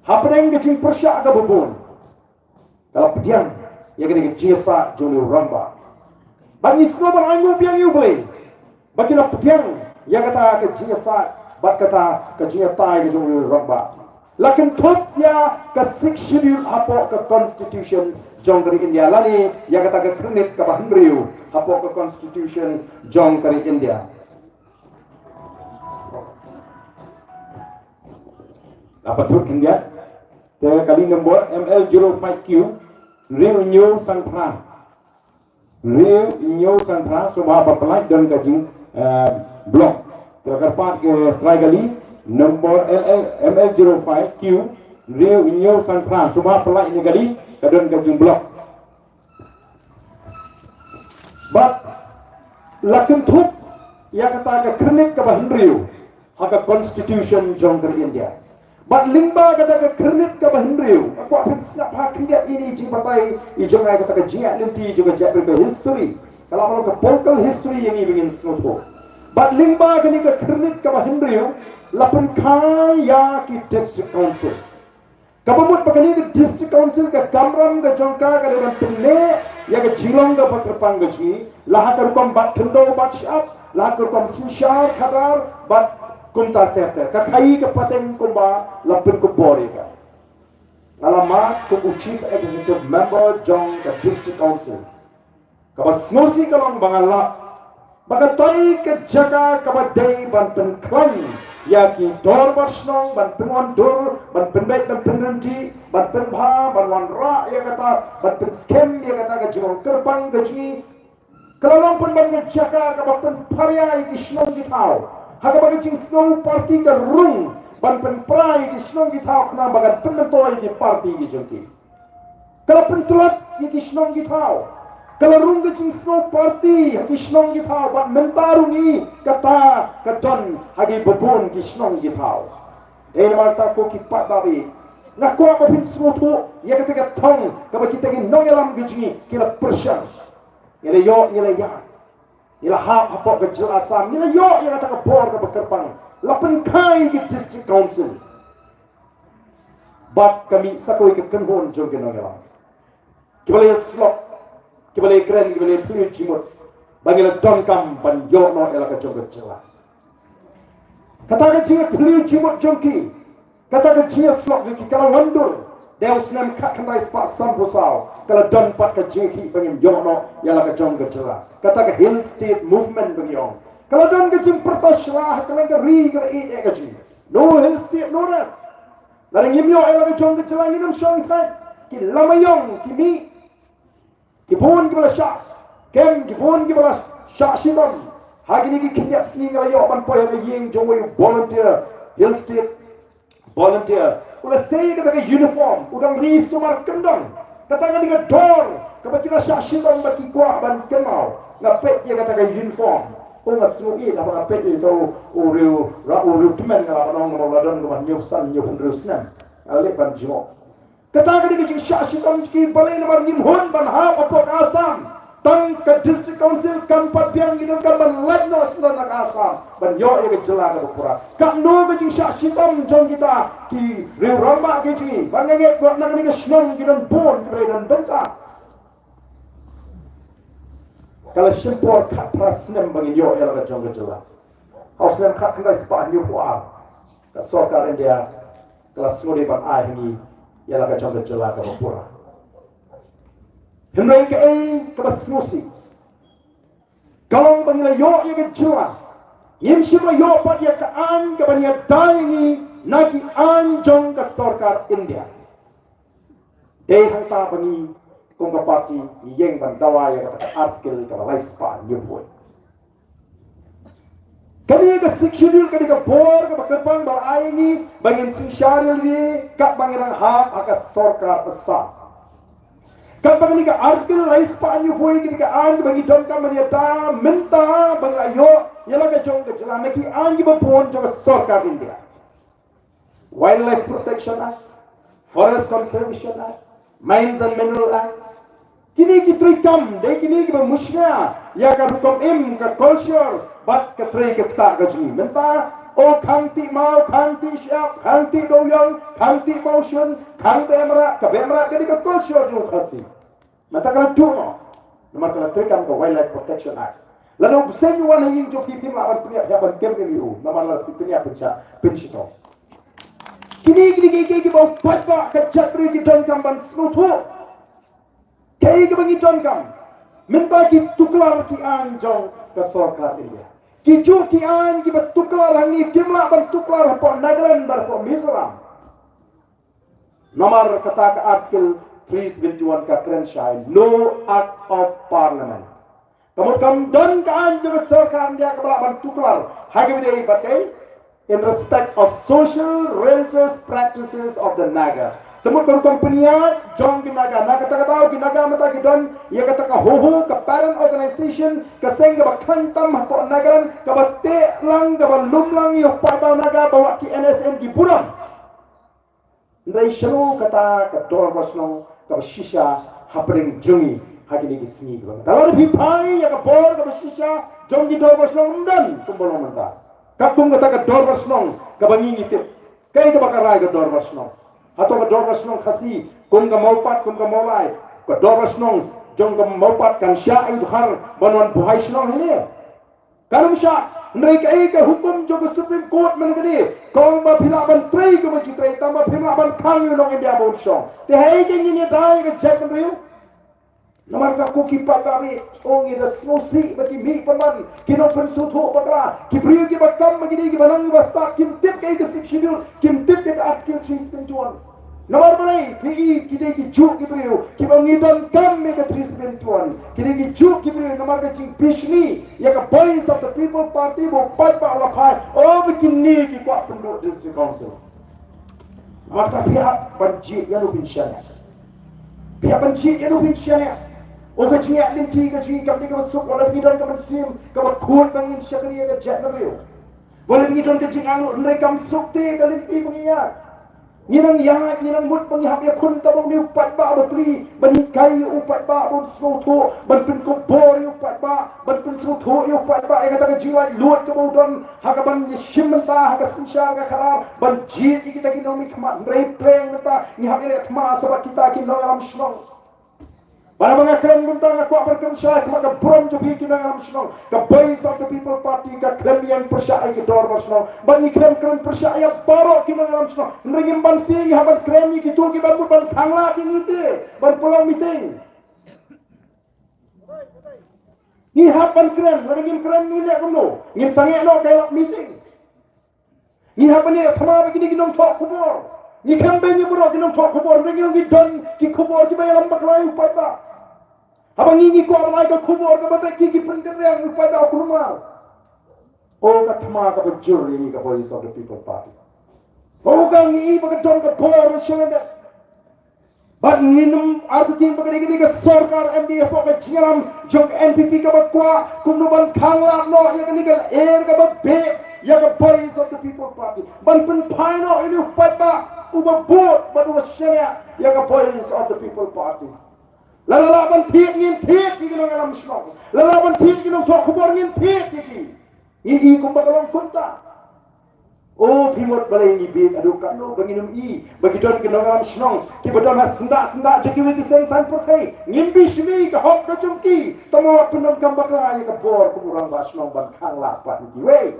hapdeng ka jingpyrshah kaba bun, ka la pdiang ïa kane ka jingïasaid jong u rangbah. Bad ngi sngew ban ainguh biang ïa U Blei ba ki la pdiang ïa kata ka jingïasaid bad kata ka jingïatai ka jong u rangbah. La kynthup ïa ka Sixth Schedule hapoh ka Constitution jong ka ri India, lane ïa kata ka Khyrnit kaba Hynriew hapoh ka Constitution jong ka ri India. Apa tu India? Te kali nombor M L zero five Q, hynriew hynñiew san phra. Hynriew hynñiew san phra, sngewbha ba pynlait, don ka jing, eh, block. Te kyrpad ki trai kali, nombor L L, M L zero five Q, hynriew hynñiew san phra, sngewbha pynlait ïa kane kali, ka don ka jing block. Bad la kynthup ïa kata ka Khyrnit kaba Hynriew ha ka Constitution jong ka ri India. Bad lyngba kata ka Khyrnit kaba Hynriew, nga kwah phin sngap ha khyndiat ïa kine ki jingbatai i jong nga, kata ka jingïaid lynti jong ka jaitbynriew, ka history. Ka la long ka political history ïa ngi ba ngin sngewthuh. Bad lyngba kane ka Khyrnit kaba Hynriew, la pynkha ïa ki District Council. Kaba mut ba kane ka District Council, ka kamram ka jong ka, ka dei ban pynneh ïa ka jinglong kaba kyrpang ka jong ngi, la ha ka rukom bat khyndew bat shyiap, la ha ka rukom synshar khadar, bad kumta ter ter. Ka khaii ka pateng kumba la pynkupbor ïa ka. Nga la mad kum u Chief Executive Member jong ka District Council. Kaba sngewsih ka long ba nga lap ba katei ka jaka kaba dei ban pynkhlaiñ ïa ki dorbar shnong, ban pynwandur, ban pynbeit, ban pynryntih, ban pynbha, ban wanrah ïa kata, ban pynskhem ïa kata ka jinglong kyrpang ka jong ngi, ka la long pynban ka jaka kaba pynpra ïa ki shnong ki thaw, ha kaba ka jingsngew party ka rung ban pynpra ïa ki shnong ki thaw, khnang ba kan pynmyntoi ïa ki party ki jong ki. Ka la pyntlot ïa ki shnong ki thaw. Ka la rung ka jingsngew party ha ki shnong ki thaw, bad mynta ruh ngi kata ka don ha kiba bun ki shnong ki thaw. Dei namar kata ko ki paidbah, nga kwah ba phin sngewthuh ïa kata ka thong kaba kita ki nongïalam ka jong ngi ki la pyrshang. Ngi la ïoh, ngi la ïaid. Ngi la hap hapoh ka jylla Assam, ngi la ïoh ïa kata ka bor kaba kyrpang. La pynkhie ki district council. Bad ka mih sa kawei ka kynhun jong ki nongïalam. Kiba la ïasyllok, kiba la ïakren, kiba la ïaphylliew jingmut. Ba ngi la donkam ban ïoh noh ïa la ka jong ka jylla. Kata ka jingïaphylliew jingmut jong ki, kata ka jingïasyllok jong ki ka la wandur. Dei u snem khatkhyndai spah sanphew saw, ka la don pat ka jingïakhih ba ngin ïoh noh ïa la ka jong ka jylla. Kata ka Hill State Movement ba ngi ong. Ka la don ka jingpyrta shwa ha kylleng ka ri kaba ïeit ïa ka jong ngi. No Hill State, no rest. Lada ngim ïoh ïa la ka jong ka jylla ngin ym shong thait. Ki lama ïong, ki mih. Ki bun kiba la shah kem, ki bun kiba la shah shitom. Ha kine ki khyndiat sngi nga la ïoh ban poi ha ka ïing jong uwei u volunteer, Hill State volunteer. U la sei kata ka uniform, u dang ri sumar kyndong. Kata ka dei ka dor kaba ki la shah shitom ba ki kwah ban kynmaw. Nga peit ïa kata ka uniform. U nga sngew ïeit haba nga peit ïa u, u riew, ra u riew tymmen nga la ban ong, nga la don kaba hynñiew san hynñiew hynriew snem. Nga la leh ban jngoh. Kata ka dei ka jingshah shitom jong ki. Balei? Namar ngim hun ban hap hapoh ka Assam. Tang ka District Council kam pat biang, ngi donkam ban lait noh shuh na ka Assam ban ïoh ïa ka jylla kaba pura. Katno ka jingshah shitom jong kita ki riew rangbah ki jong ngi. Ba nga ngeit ba na kane ka shnong ki don bun, ki don bynta. Ka la shim por khatphra snem ba ngin ïoh ïa la ka jong ka jylla. Ha u snem khatkhyndai spah hynñiewphew ar, ka sorkar India ka la sngewdei ban ai ha ngi ïa la ka jong ka jylla kaba pura. Hynrei kaei kaba sngewsih ka long ba ngi la ïoh ïa ka jylla, ngim shym la ïoh pat ïa ka aiñ kaban ïada ïa ngi na ki aiñ jong ka sorkar India. Dei hangta ba ngi kum ka party ngi ïeng ban dawa ïa kata ka Article kaba lai spah hynñiewphew. Kane ka Sixth Schedule ka dei ka bor kaba kyrpang ba la ai ïa ngi ba ngin synshar ïa lade katba ngi dang hap ha ka sorkar Assam. Katba kane ka Article lai spah hynñiewphew ka dei ka aiñ kaba ngi donkam ban ïada mynta ba ngi la ïoh ïa la ka jong ka jylla na ki aiñ kiba bun jong ka sorkar India. Wildlife Protection Act, Forest Conservation Act, Mines and Mineral Act. Kine ki treikam dei kine kiba mushlia ïa ka rukom im, ka culture bad ka trei ka ktah ka jong ngi. Mynta, o khang tih maw, khang tih shyiap, khang tih dewiong, khang tih mawshun, khang beh mrad, ka beh mrad ka dei ka culture jong u Khasi. Mynta ka la duh noh namar ka la treikam ka Wildlife Protection Act. Lada u bseiñ u wan ha ïing jong phi, phim lah ban pynïap, ïa ban kem ïa u namar lada phi pynïap pynshah pynshitom. Kine kine kiei kiei kiba u paidbah ka jaitbynriew ki donkam ban sngewthuh. Kaei kaba ngi donkam? Mynta ki tuklar ki aiñ jong ka sorkar India. Ki juh ki aiñ kiba tuklar hangne kim lah ban tuklar hapoh Nagaland bad hapoh Mizoram. Namar kata ka Article three seventy-one ka kren shai, no Act of Parliament. Ka mut kam don ka aiñ jong ka sorkar India kaba lah ban tuklar ha kaba ïadei bad kaei, in respect of social religious practices of the Naga. Te mut ka rukom pynïaid jong ki Naga, na kata ka daw ki Naga mynta ki don ïa kata ka HOHO, ka Parent Organization, ka seng kaba khamtam hapoh Nagaland, kaba teh lang, kaba lum lang ïa u paidbah Naga ba wat ki N S N ki burom. Hynrei shano kata ka dorbar shnong kaba shisha hapdeng jong ngi ha kine ki sngi kiba mynta? Lada phi phai ïa ka bor kaba shisha jong ki dorbar shnong, ym don kumba long mynta. Katkum kata ka dorbar shnong kaba ngi ngi tip. Kaei kaba ka rai ka dorbar shnong? Hato ka dorbar shnong Khasi kum ka Mawpat, kum ka Mawlai, ka dorbar shnong jong ka Mawpat kan shah ïa u dkhar ban wan buhai shnong hangne? Kan ym shah. Hynrei kaei ka hukum jong ka Supreme Court mynne ka dei, ka ong ba phi lah ban trei kum ka jingtrei, tangba phim lah ban khang ïa u nong India ba un shong. Te haei ka ngin ïada ïa ka jaitbynriew? Namar ka ko ki paidbah, o ngi da sngewsih ba ki mih pynban, ki nongpynsngewthuh bakla, ki briew kiba kam ba ki dei kiba nang kiba stad, kim tip kaei ka Sixth Schedule, kim tip kaei ka Article three seventy-one. Namar balei? Ki, ki dei ki juh ki briew kiba ngi donkam ïa ka three seventy-one. Ki dei ki juh ki briew namar ka jingbishni ïa ka Voice of the People Party ba u paidbah u la phai. O ba kine ki kwah pynduh District Council. Namar kata phi hap ban jied ïa u pynshaniah. Phi hap ban jied ïa u pynshaniah. O ka jingïaid lynti ka jong ngi kam dei kaba suk, wat la ngi don ka mynsiem kaba khuid ba ngin shakri ïa ka jaitbynriew. Wat la ngi don ka jingangnud, hynrei kam suk te ka lynti ba ngi ïaid. Ngi nang ïaid, ngi nang mut ba ngi hap ïakhun tang ba une u paidbah ba pli, ban hikai ïa u paidbah ban sngewthuh, ban pynkup bor ïa u paidbah, ban pynsngewthuh ïa u paidbah ïa kata ka jinglaitluid kaba u don, ha kaban ïashim mynta ha ka synshar ka khadar, ban jied ïa kita ki nongmihkhmat. Hynrei pleng mynta ngi hap ïaleh thma sa bad kita ki nongïalam shnong. Bad haba nga kren mynta nga kwah ban kren shai ha khmat ka burom jong phi ki nongïalam shnong. Ka Voice of the People Party ka khlem ïeng pyrshah ïa ki dorbar shnong. Bad ngi khlem kren pyrshah ïa baroh ki nongïalam shnong. Hynrei ngim banse ngi hap ban kren ïa kito kiban mut ban khanglad ïa ngi te ban pynlong meeting. Ngi hap ban kren, lada ngim kren ngi leh kumno? Ngin sangeh noh ka ïalap meeting. Ngi hap ban ïa thma bad kine ki nongthoh khubor. Ngi khlem ban ïa baroh ki nongthoh khubor, hynrei ngi don ki khubor kiba ïalam bakla ïa u paidbah. Haba ngi ngi kwah ban ai ka khubor kaba beit ki ki pynkynriang ïa u paidbah u kulmar. O ka thma kaba jur ïa ngi ka Voice of the People Party. Ba u ka ngi i ba ka don ka bor ba shen da. Bad ngin ym artatien ba ka dei ka dei ka sorkar M D A hapoh ka jingïalam jong ka N P P kaba kwah kumno ban khanglad noh ïa kane ka lyer kaba beh ïa ka Voice of the People Party. Ban pynphai noh ïa u paidbah uba bud bad uba shaniah ïa ka Voice of the People Party. Lada lah ban thied ngin thied ïa ki nongïalam shnong. Lada lah ban thied ïa ki nongthoh khubor ngin thied ïa ki. Ngi i kumba ka long kumta. O phi mut balei ngi bieit haduh katno ba ngin ym i ba ki don ki nongïalam shnong kiba don ha syndah syndah jong kiwei ki seng saiñ pyrthei. Ngim bishni ka hok ka jong ki. Tang ba wat pyndonkam bakla ïa ka bor kum u rangbah shnong ban khanglad pat ïa kiwei.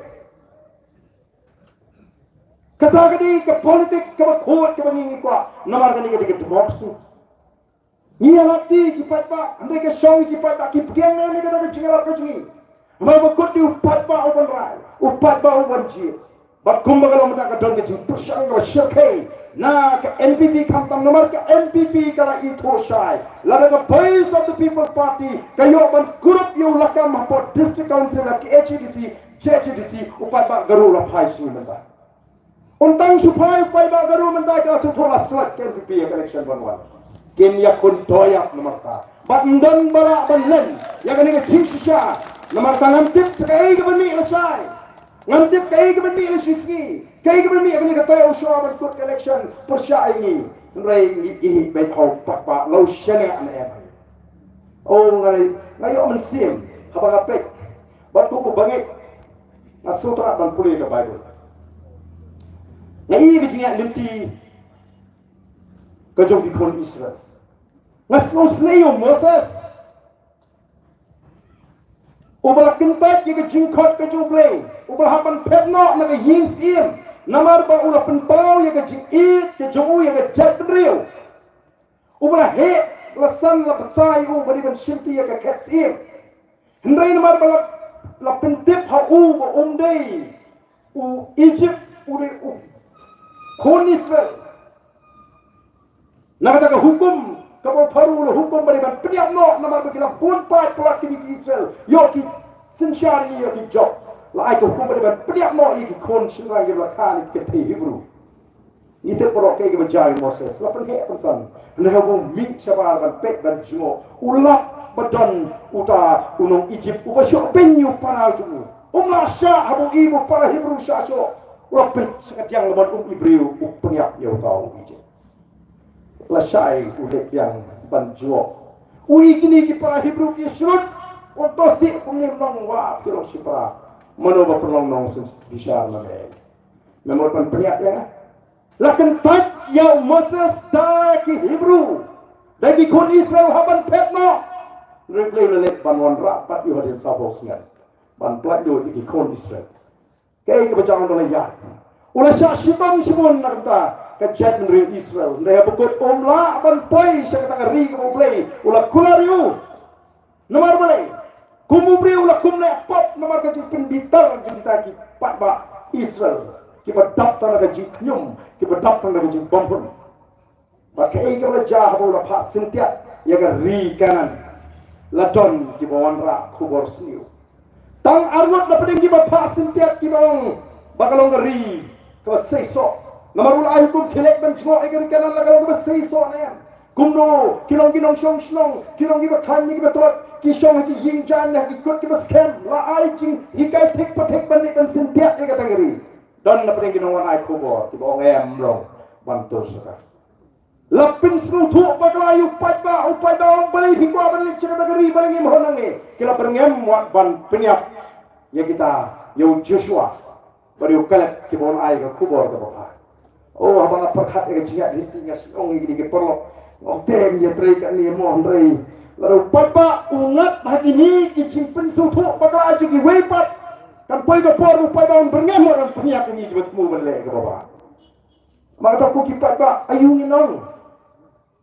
Kata ka dei ka politics kaba khuid kaba ngi ngi kwah. Namar kane ka dei ka democracy. Ngi ïalap te ki paidbah, hynrei ka shong ki paidbah ki pdiang ne ne ka dei ka jingïalap ka jong ngi. Namar ba kut dei u paidbah u ban rai, u paidbah u ban jied. Bad kumba ka long mynta ka don ka jingpyrshang kaba shyrkhei na ka N P P khamtam namar ka N P P ka la ithuh shai. Lada ka Voice of the People Party ka ïoh ban kurup ïa u lakam hapoh District Council na K H A D C, J H A D C, u paidbah Garo u la phai shuh mynta. Un tang shu phai u paidbah Garo mynta ka la shu thoh la slot K N P P ïa ka election ban wan. Kin ïakhun to ïap namar ta. Bad ym don ba lah ban len ïa kane ka jingshisha. Namar ta ngam tip sa kaei kaba mih lashai. Ngam tip kaei kaba mih lashisngi. Kaei kaba mih ïa kane ka taïew shuwa ban kut ka election pyrshah ïa ngi. Hynrei ngi ïehnoh beit ha u paidbah la u shaniah ne em. O nga nga ïoh mynsiem haba nga peit. Bad ko ko bangeit. Nga sngewtynnat ban pule ka Baibl. Nga ïohi ka jingïaid lynti ka jong ki khun Israel. Nga sngewsynei ïa u Moses. Uba la kyntait ïa ka jingkhot ka jong U Blei. Uba la hap ban phet noh na ka ïing syiem. Namar ba u la pynpaw ïa ka jingïeit ka jong u ïa ka jaitbynriew. Uba la heh la san la bsa ïa u ba dei ban shimti ïa ka khet syiem. Hynrei namar ba la, la pyntip ha u ba um dei u Egypt, u dei u khun Israel. Na kata ka hukum kaba u Pharaoh u la hukum ba dei ban pynïap noh namar ba ki la bun paid palat kine ki Israel. Ïoh ki synshar ïa ki jop. La ai ka hukum ba dei ban pynïap noh ïa ki khun shynrang kiba la kha na ki kynthei Hebru. Ngi tip baroh kaei kaba jia ïa u Moses, la pynheh pynsan. Hynrei haba u mih shabar ban peit ban jngoh, u lap ba don uta u nong Ijipt uba shoh beiñ ïa u para jong u. Um lah shah haba u i ba u para Hebru shah shoh. U la peit sha ka diang lymon, um i briew, u pynïap ïa uta u Ijipt. Lashai u leit biang ban jngoh. U i kine ki para Hebru ki shrut, u to sih, u ngim long, wa ki long shipara. Mano ba pynlong nongsynshar na me? Me mut ban pynïap ïa nga? La kyntait ïa u Moses da ki Hebru, da ki khun Israel haba phet noh. Hynrei U Blei u la leit ban wanrah pat ïa u hadien sawphew snem ban pyllait lut ïa ki khun Israel. Kaei kaba jia u la ïaid, u la shah shitom shibun na ka bynta ka jaitbynriew Israel. Hynrei haba kut um lah ban poi sha kata ka ri kaba U Blei u la kular ïa u. Namar balei? Kum u briew u la kum leh pop namar ka jingpynbitar jong kita ki paidbah Israel, kiba dap tang da ka jingkhñium, kiba dap tang da ka jingbymhun. Bad kaei kaba la jia haba u la phah syntiat ïa ka ri Kanaan? La don kiba wanrah khubor sniew. Tang arngut na pdeng kiba phah syntiat kiba ong ba ka long ka ri kaba seisoh. Namar u la ai hukum khie leit ban jngoh ïa ka ri Kanaan, la ka long kaba seisoh ne em? Kumno, ki long ki nongshong shnong, ki long kiba khlaiñ ne kiba tlot, ki shong ha ki ïing jaiñ ne ha ki kut kiba skhem. La ai jinghikai thik pa thik ban leit ban syntiat ïa kata ka ri. Don na pdeng ki nongwan ai khubor kiba ong em, long Ban tur sha ka. La pynsngewthuh bakla ïa u paidbah, u paidbah u ong balei phi kwah ban leit sha kata ka ri, balei ngim hon nangne. Ki la byrngem wat ban pynïap ïa kita, ïa u Joshua bad ïa u Caleb kiba wan ai ka khubor kaba bha. O, haba nga pyrkhat ïa ka jingïaid lynti nga sngew ong ïa kine ki paralok, nga ong te ïa trei kane mo hynrei lada u paidbah u ngat ha kine ki jingpynsngewthuh bakla jong kiwei pat, kan poi ka por u paidbah un byrngem wat ban pynïap ïa ngi kiba thmu ban leh kaba bha. Namar kata ko ki paidbah, aïu ngin ong?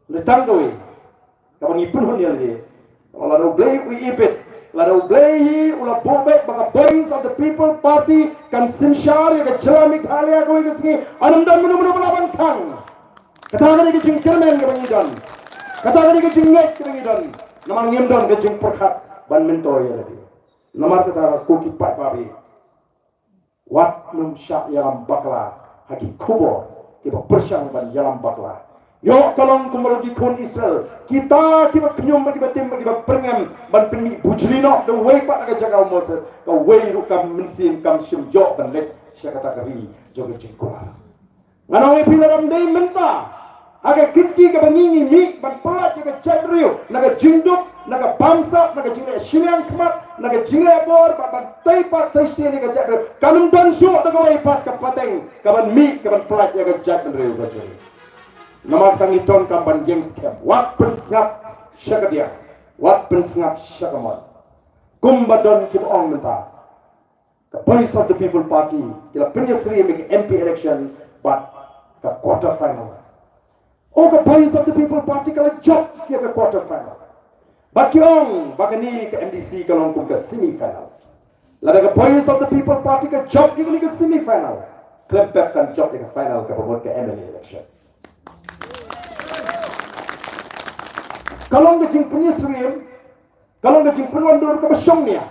Lei tang kawei kaba ngi pynhun ïa lade. Lada U Blei u ibit, lada U Blei hi u la buh beit ba ka Voice of the People Party kan synshar ïa ka jylla Meghalaya kawei ka sngi, ym don mano mano ba lah ban khang. Kata ka dei ka jingkyrmen kaba ngi don. Kata ka dei ka jingngeit kaba ngi don. Namar ngim don ka jingpyrkhat ban myntoi ïa lade. Namar kata ko ki paidbah, wat nym shah ïalam bakla ha ki khubor kiba pyrshang ban ïalam bakla. Ïoh, ka long kumba ki khun Israel, kita kiba khñium bad kiba tim bad kiba pyrngem ban pynmih bujli noh da uwei pat ha ka jaka u Moses, kawei ruh ka mynsiem kam shym ïoh ban leit sha kata ka ri jong ka jingkular. Ngan ong ïa phi, lada ym dei mynta ha ka kynti kaba ngi ngi mih ban pyllait ïa ka jaitbynriew na ka jingduk, na ka bamsap, na ka jingleh shiliang khmat, na ka jingleh bor bad ban tei pat sa shisien ïa ka jaitbynriew, kan ym don shuh da kawei pat ka pateng kaban mih kaban pyllait ïa ka jaitbynriew ka jong ngi. Namar kata ngi donkam ban ïeng skhem, wat pynsngap sha ka diang, wat pynsngap sha ka mon. Kumba don kiba ong mynta, ka Voice of the People Party ki la pynïasyriem ïa ka M P election bad ka quarter final. O, ka Voice of the People Party ka la jop ïa ka quarter final. Bad ki ong ba kane ka M D C ka long kum ka semi final. Lada ka Voice of the People Party ka jop ïa kane ka semi final, khlem pep kan jop ïa ka final kaba mut ka M L A election. Ka long ka jingpynïasyriem, ka long ka jingpynwandur kaba shongnia.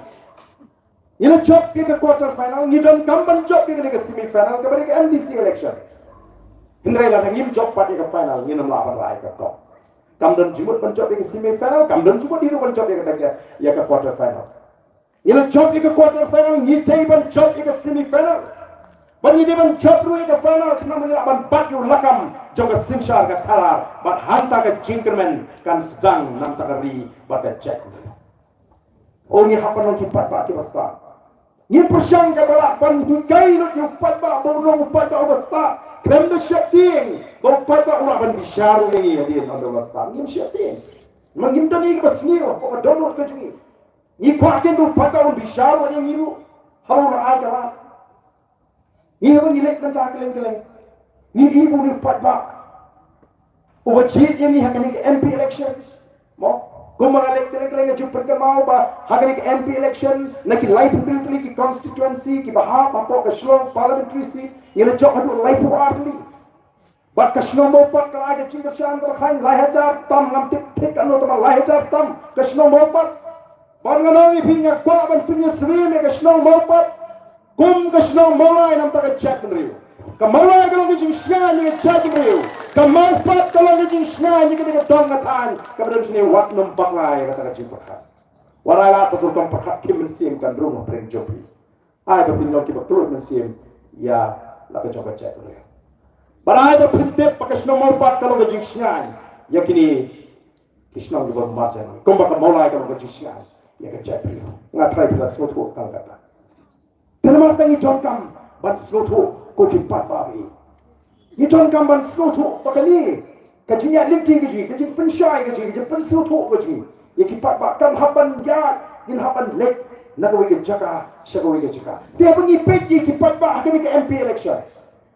Ngi la jop ïa ka quarter final, ngi donkam ban jop ïa kane ka semi final kaba dei ka M D C election. Hynrei lada ngim jop pat ïa ka final, ngin ym lah ban rah ïa ka cup. Kam don jingmut ban jop ïa ka semi final, kam don jingmut hi ruh ban jop ïa ka, ïa ka quarter final. Ngi la jop ïa ka quarter final, ngi dei ban jop ïa ka semi final. Bad ngi dei ban jop ruh ïa ka final, khnang ba ngin lah ban bat ïa u lakam jong ka synshar ka khadar, bad hangta ka jingkyrmen kan sdang na bynta ka ri bad ka jaitbynriew. O, ngi hap ban long ki paidbah kiba stad. Ngim pyrshang kaba lah ban hikai lut ïa u paidbah ba un long u paidbah uba stad. Khlem da sheptieng ba u paidbah u lah ban bishar ïa ngi hadien ba u la stad. Ngim sheptieng. Namar ngim don ei kaba sniew hapoh ka dohnud ka jong ngi. Ngi kwah ken ba u paidbah un bishar ïa ngi ruh haba u la ai ka lad. Ngi haba ngi leit mynta kylleng kylleng, ngi ïohi ba une u paidbah uba jied ïa ngi ha kane ka M P election. Mo, kumba nga leit kylleng kylleng nga ju pynkynmaw ba ha kane ka M P election na ki laiphew tylli tylli ki constituency kiba hap hapoh ka Shillong parliamentary seat, ngi la jop haduh laiphew ar tylli. Bad ka shnong Mawpat ka la ai ka jingkyrshan kaba khlaiñ lai hajar tam, ngam tip thik katno tang ba lai hajar tam ka shnong Mawpat. Bad ngan ong ïa phi, nga kwah ban pynïasyriem ïa ka shnong Mawpat kum ka shnong Mawlai na bynta ka jaitbynriew. Ka Mawlai ka long ka jingshngaiñ ïa ka jaitbynriew. Ka Mawpat ka long ka jingshngaiñ ïa kata ka dong ka thaiñ kaba don shane. Wat nym bakla ïa kata ka jingpyrkhat. Wat ai lad ba ka rukom pyrkhat khim mynsiem kan rung hapdeng jong phi. Ai ba phin long kiba kylluid mynsiem ïa la ka jong ka jaitbynriew. Bad ai ba phin tip ba ka shnong Mawpat ka long ka jingshngaiñ ïa kine ki shnong kiba marjan, kumba ka Mawlai ka long ka jingshngaiñ ïa ka jaitbynriew. Nga tharai phi la sngewthuh tang kata. Te namar kata ngi donkam ban sngewthuh ko ki paidbah ba ïeit. Ngi donkam ban sngewthuh ba kane ka jingïaid lynti ka jong ngi, ka jingpynshai ka jong ngi, ka jingpynsngewthuh ka jong ngi ïa ki paidbah kam hap ban ïaid, ngin hap ban leit na kawei ka jaka sha kawei ka jaka. Te haba ngi peit ïa ki paidbah ha kane ka M P election,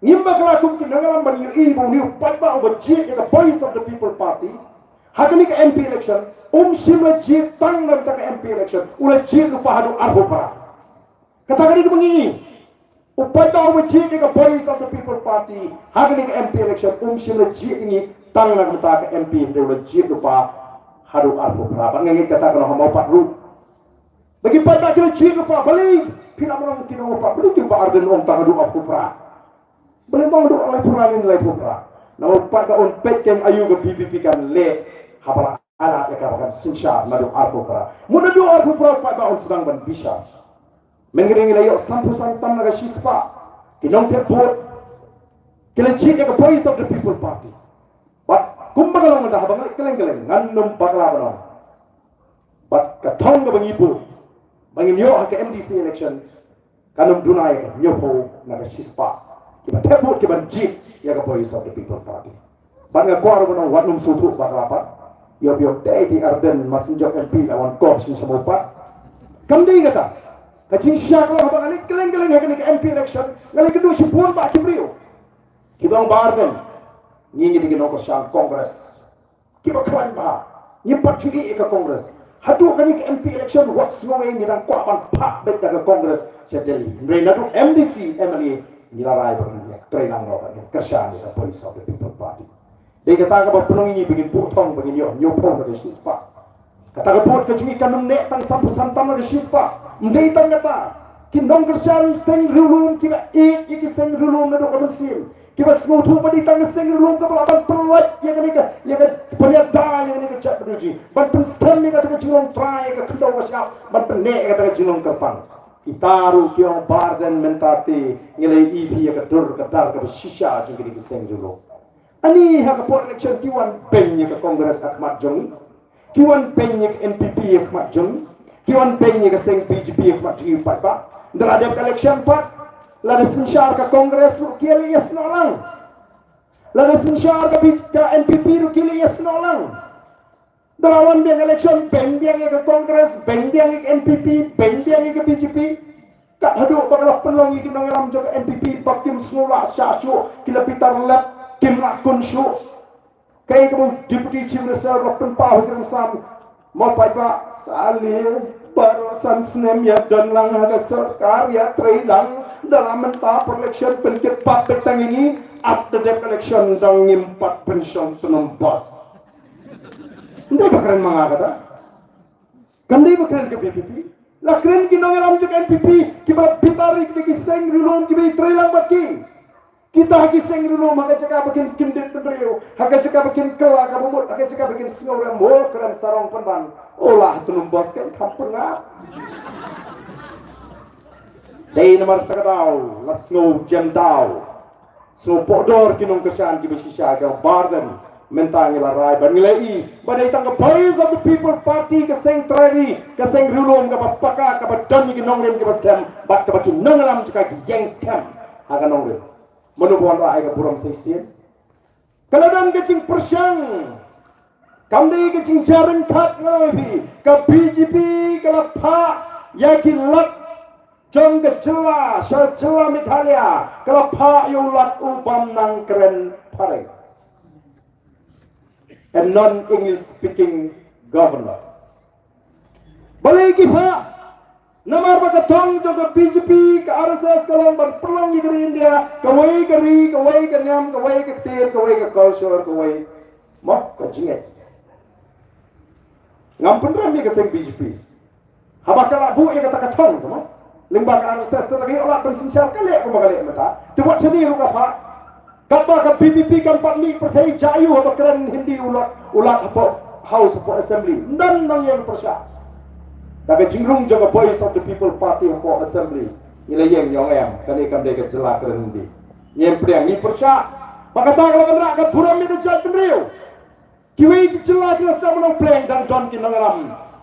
ngim bakla kum ki nongïalam ban ïohi ba une u paidbah uba jied ïa ka Voice of the People Party ha kane ka M P election um shym la jied tang na bynta ka M P election, u la jied lypa haduh arphew phra. Kata ka dei kaba ngi ïohi. U paidbah uba jied ïa ka Voice of the People Party ha kane ka M P election um shym la jied ïa ngi tang na ka bynta ka M P, hynrei u la jied lypa haduh arphew phra. Bad nga ngeit kata ka long ha Mawpat ruh. Ba ki paidbah ki la jied lypa, balei phi lah ban ong, ki nong Mawpat, balei ki Bah Ardent ong tang haduh arphew phra? Balei ym ong haduh laiphew phra ne laiphew phra? Namar u paidbah un peit kein aïu ka V P P kan leh haba la ai lad ïa ka ba kan synshar naduh arphew phra. Mut naduh arphew phra u paidbah un sdang ban bishar. Mynta ngi la ïoh sanphew san tam na ka shispah ki nongthep vote. Ki la jied ïa ka Voice of the People Party. Bad kumba ka long mynta, haba nga leit kylleng kylleng, ngan nym bakla ban ong, bad ka thong kaba ngi buh ba ngin ïoh ha ka M D C election, kan ym duna ïa ka hynñiewphew na ka shispah kiba thep vote kiban jied ïa ka Voice of the People Party. Bad nga kwah ruh ban ong, wat nym sngewthuh bakla pat. Ïoh ïoh dei te Ardent Masinjok M P la wan kop shisha mo pat. Kam dei kata. Ka jingshisha ka long, haba nga leit kylleng kylleng ha kane ka M P election, nga leit kynduh shibun bah ki briew kiba ong, Bah Ardent, ngi ngi dei ki nongkyrshan Congress kiba khlaiñ bha, ngim pat ju ïeh ïa ka Congress. Haduh kane ka M P election, wat sngew ïa, ngi dang kwah ban phah beit da ka Congress sha Delhi. Hynrei naduh M D C, M L A, ngi la rai ba ngin ïa trei lang noh, ba ngin kyrshan ïa ka Voice of the People Party. Dei kata kaba pynlong ïa ngi ba ngin buh thong, ba ngin ïoh hynñiewphew na ka shispah. Kata ka vote ka jong ngi kan ym neh tang sanphew san tam na ka shispah. Ym dei tang kata, ki nongkyrshan seng riewlum kiba ïeit ïa ki seng riewlum naduh ka mynsiem, kiba sngewthuh ba dei tang ka seng riewlum kaba lah ban pynlait ïa kane ka, ïa ka pynïada ïa kane ka jaitbynriew jong ngi, ban pynskhem ïa kata ka jinglong trai, ïa ka khyndew ka shyiap, ban pynneh ïa kata ka jinglong kyrpang. Kita ruh ki ong, Bah Ardent, mynta te ngi la ïohi phi ïa ka dur ka dar kaba shisha jong kine ki seng riewlum. Ani ha ka por election ki wan beiñ ïa ka Congress ha khmat jong ngi? Ki wan beiñ ïa ka N P P ha khmat jong ngi? Ki wan beiñ ïa ka seng B J P ha khmat jong ngi pat ba, hynda la dep ka election pat, lada synshar ka Congress ruh ki leit ïasnoh lang. Lada synshar ka B-, ka N P P ruh ki leit ïasnoh lang. Hynda la wan biang election, beiñ biang ïa ka Congress, beiñ biang ïa ka N P P, beiñ biang ïa ka B J P. Kat haduh ba ka la pynlong ïa ki nongïalam jong ka N P P ba kim sngewlah shah shuh, ki la bitar lep, kim lah kun shuh. Kaei kaba u Deputy Chief Minister u la pynpaw ha ki rynsan, mo paidbah, sa lieh baroh san snem ïa don lang ha ka sorkar, ïa trei lang, da la mynta por election pynkit pat beit tang ïa ngi, ap da dep election dang ngim pat pynshong tnum bos. Ym dei ba kren ma nga kata. Kam dei ba kren ka V P P. La kren ki nongïalam jong ka N P P kiba bitar ïa ki seng riewlum kiba trei lang bad ki. Kita ha ki seng riewlum, ha ka jaka ba kin kyndit bynriew, ha ka jaka ba kin kylla kaba mut, ha ka jaka ba kin sngewrem, mo kren sarong pynban. O la ha tnum bos kan kham pynngap. Dei namar kata ka daw la sngew jem daw. Sngewpoh dor ki nongkyrshan kiba shisha, ka Bah Ardent, mynta ngi la rai bad ngi la ïohi ba dei tang ka Voice of the People Party, ka seng trai ri, ka seng riewlum kaba paka, kaba don ïa ki nongrim kiba skhem bad kaba ki nongïalam jong ka ki ïeng skhem ha ka nongrim. Mano ba wanrah ïa ka burom sa shisien? Ka la don ka jingpyrshang. Kam dei ka jingjaryngkat, nga ong ïa phi, ka B J P ka la phah ïa ki lat jong ka jylla, sha jylla Meghalaya, ka la phah ïa u lat u bym nang kren phareng. A non-English speaking governor. Balei ki phah? Namar ba ka thong jong ka B J P, ka R S S ka long ban pynlong ïa ka ri India kawei ka ri, kawei ka niam, kawei ka ktien, kawei ka culture, kawei, mo, ka jingngeit. Ngam pynrem ïa ka seng B J P. Haba ka la buh ïa kata ka thong, mo, lyngba ka R S S, te la ka ïoh lad ban synshar, ka leh kumba ka leh mynta. Te wat shane ruh ka phah. Katba ka V P P kam pat mih pyrthei jia aiu haba kren Hindi u lat, u lat hapoh House, hapoh Assembly. Ym don nongïeng pyrshah. Da ka jingrung jong ka Voice of the People Party hapoh Assembly, ngi la ïeng, ngi ong em, kane kam dei ka jylla kren Hindi. Ngi ïeng pdiang, ngi pyrshah. Ba kata ka la wanrah ka burom ïa ka jaitbynriew. Kiwei ki jylla ki la sdang ban long pleng, dang don ki nongïalam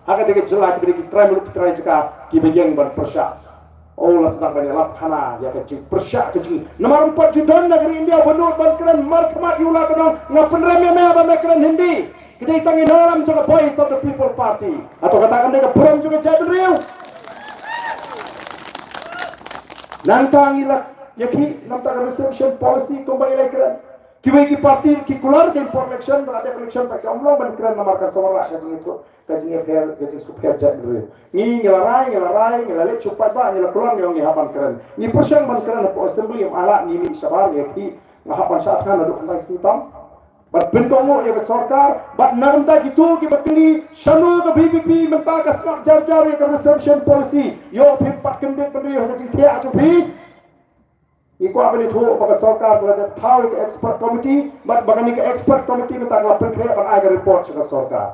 ha kata ka jylla, kiba dei ki trai muluk, ki trai jaka, kiba ïeng ban pyrshah. O, la sdang ban ïalap khana ïa ka jingpyrshah ka jong ngi. Namar ym pat ju don na ka ri India ba nud ban kren markhmat ïa u la ka nong, nga pynrem ïa me ba me kren Hindi. Ki dei tang ki nongïalam jong ka Voice of the People Party. Hato kata kam dei ka burom jong ka jaitbynriew? Nangta ngi la ïakhih na ka bynta ka reservation policy kumba ngi la kren. Kiwei ki party ki kular ki por election, ba la dep election, ba ki ym long ban kren namar kan sa wanrah ka jingïathuh, ka jingïapher, ka jingsngewpher jaitbynriew. Ngi, ngi la rai, ngi la rai, ngi la leit sha u paidbah, ngi la kular, ngi ong ngi hap ban kren. Ngi pyrshang ban kren hapoh Assembly, ym lah, ngi mih shabar, ngi ïakhih, nga hap ban shah thngan naduh khyndai snem tam. Bad pynkohnguh ïa ka sorkar, bad na ka bynta kito kiba kylli shano ka V P P mynta ka sngap jar jar ïa ka reservation policy. Ïoh phi pat kyndit bynriew ha ka jingthiah jong phi. Ngi kwah ban ïathuh ba ka sorkar ka la dep thaw ïa ka expert committee, bad ba kane ka expert committee mynta ka la pynkhreh ban ai ka report sha ka sorkar.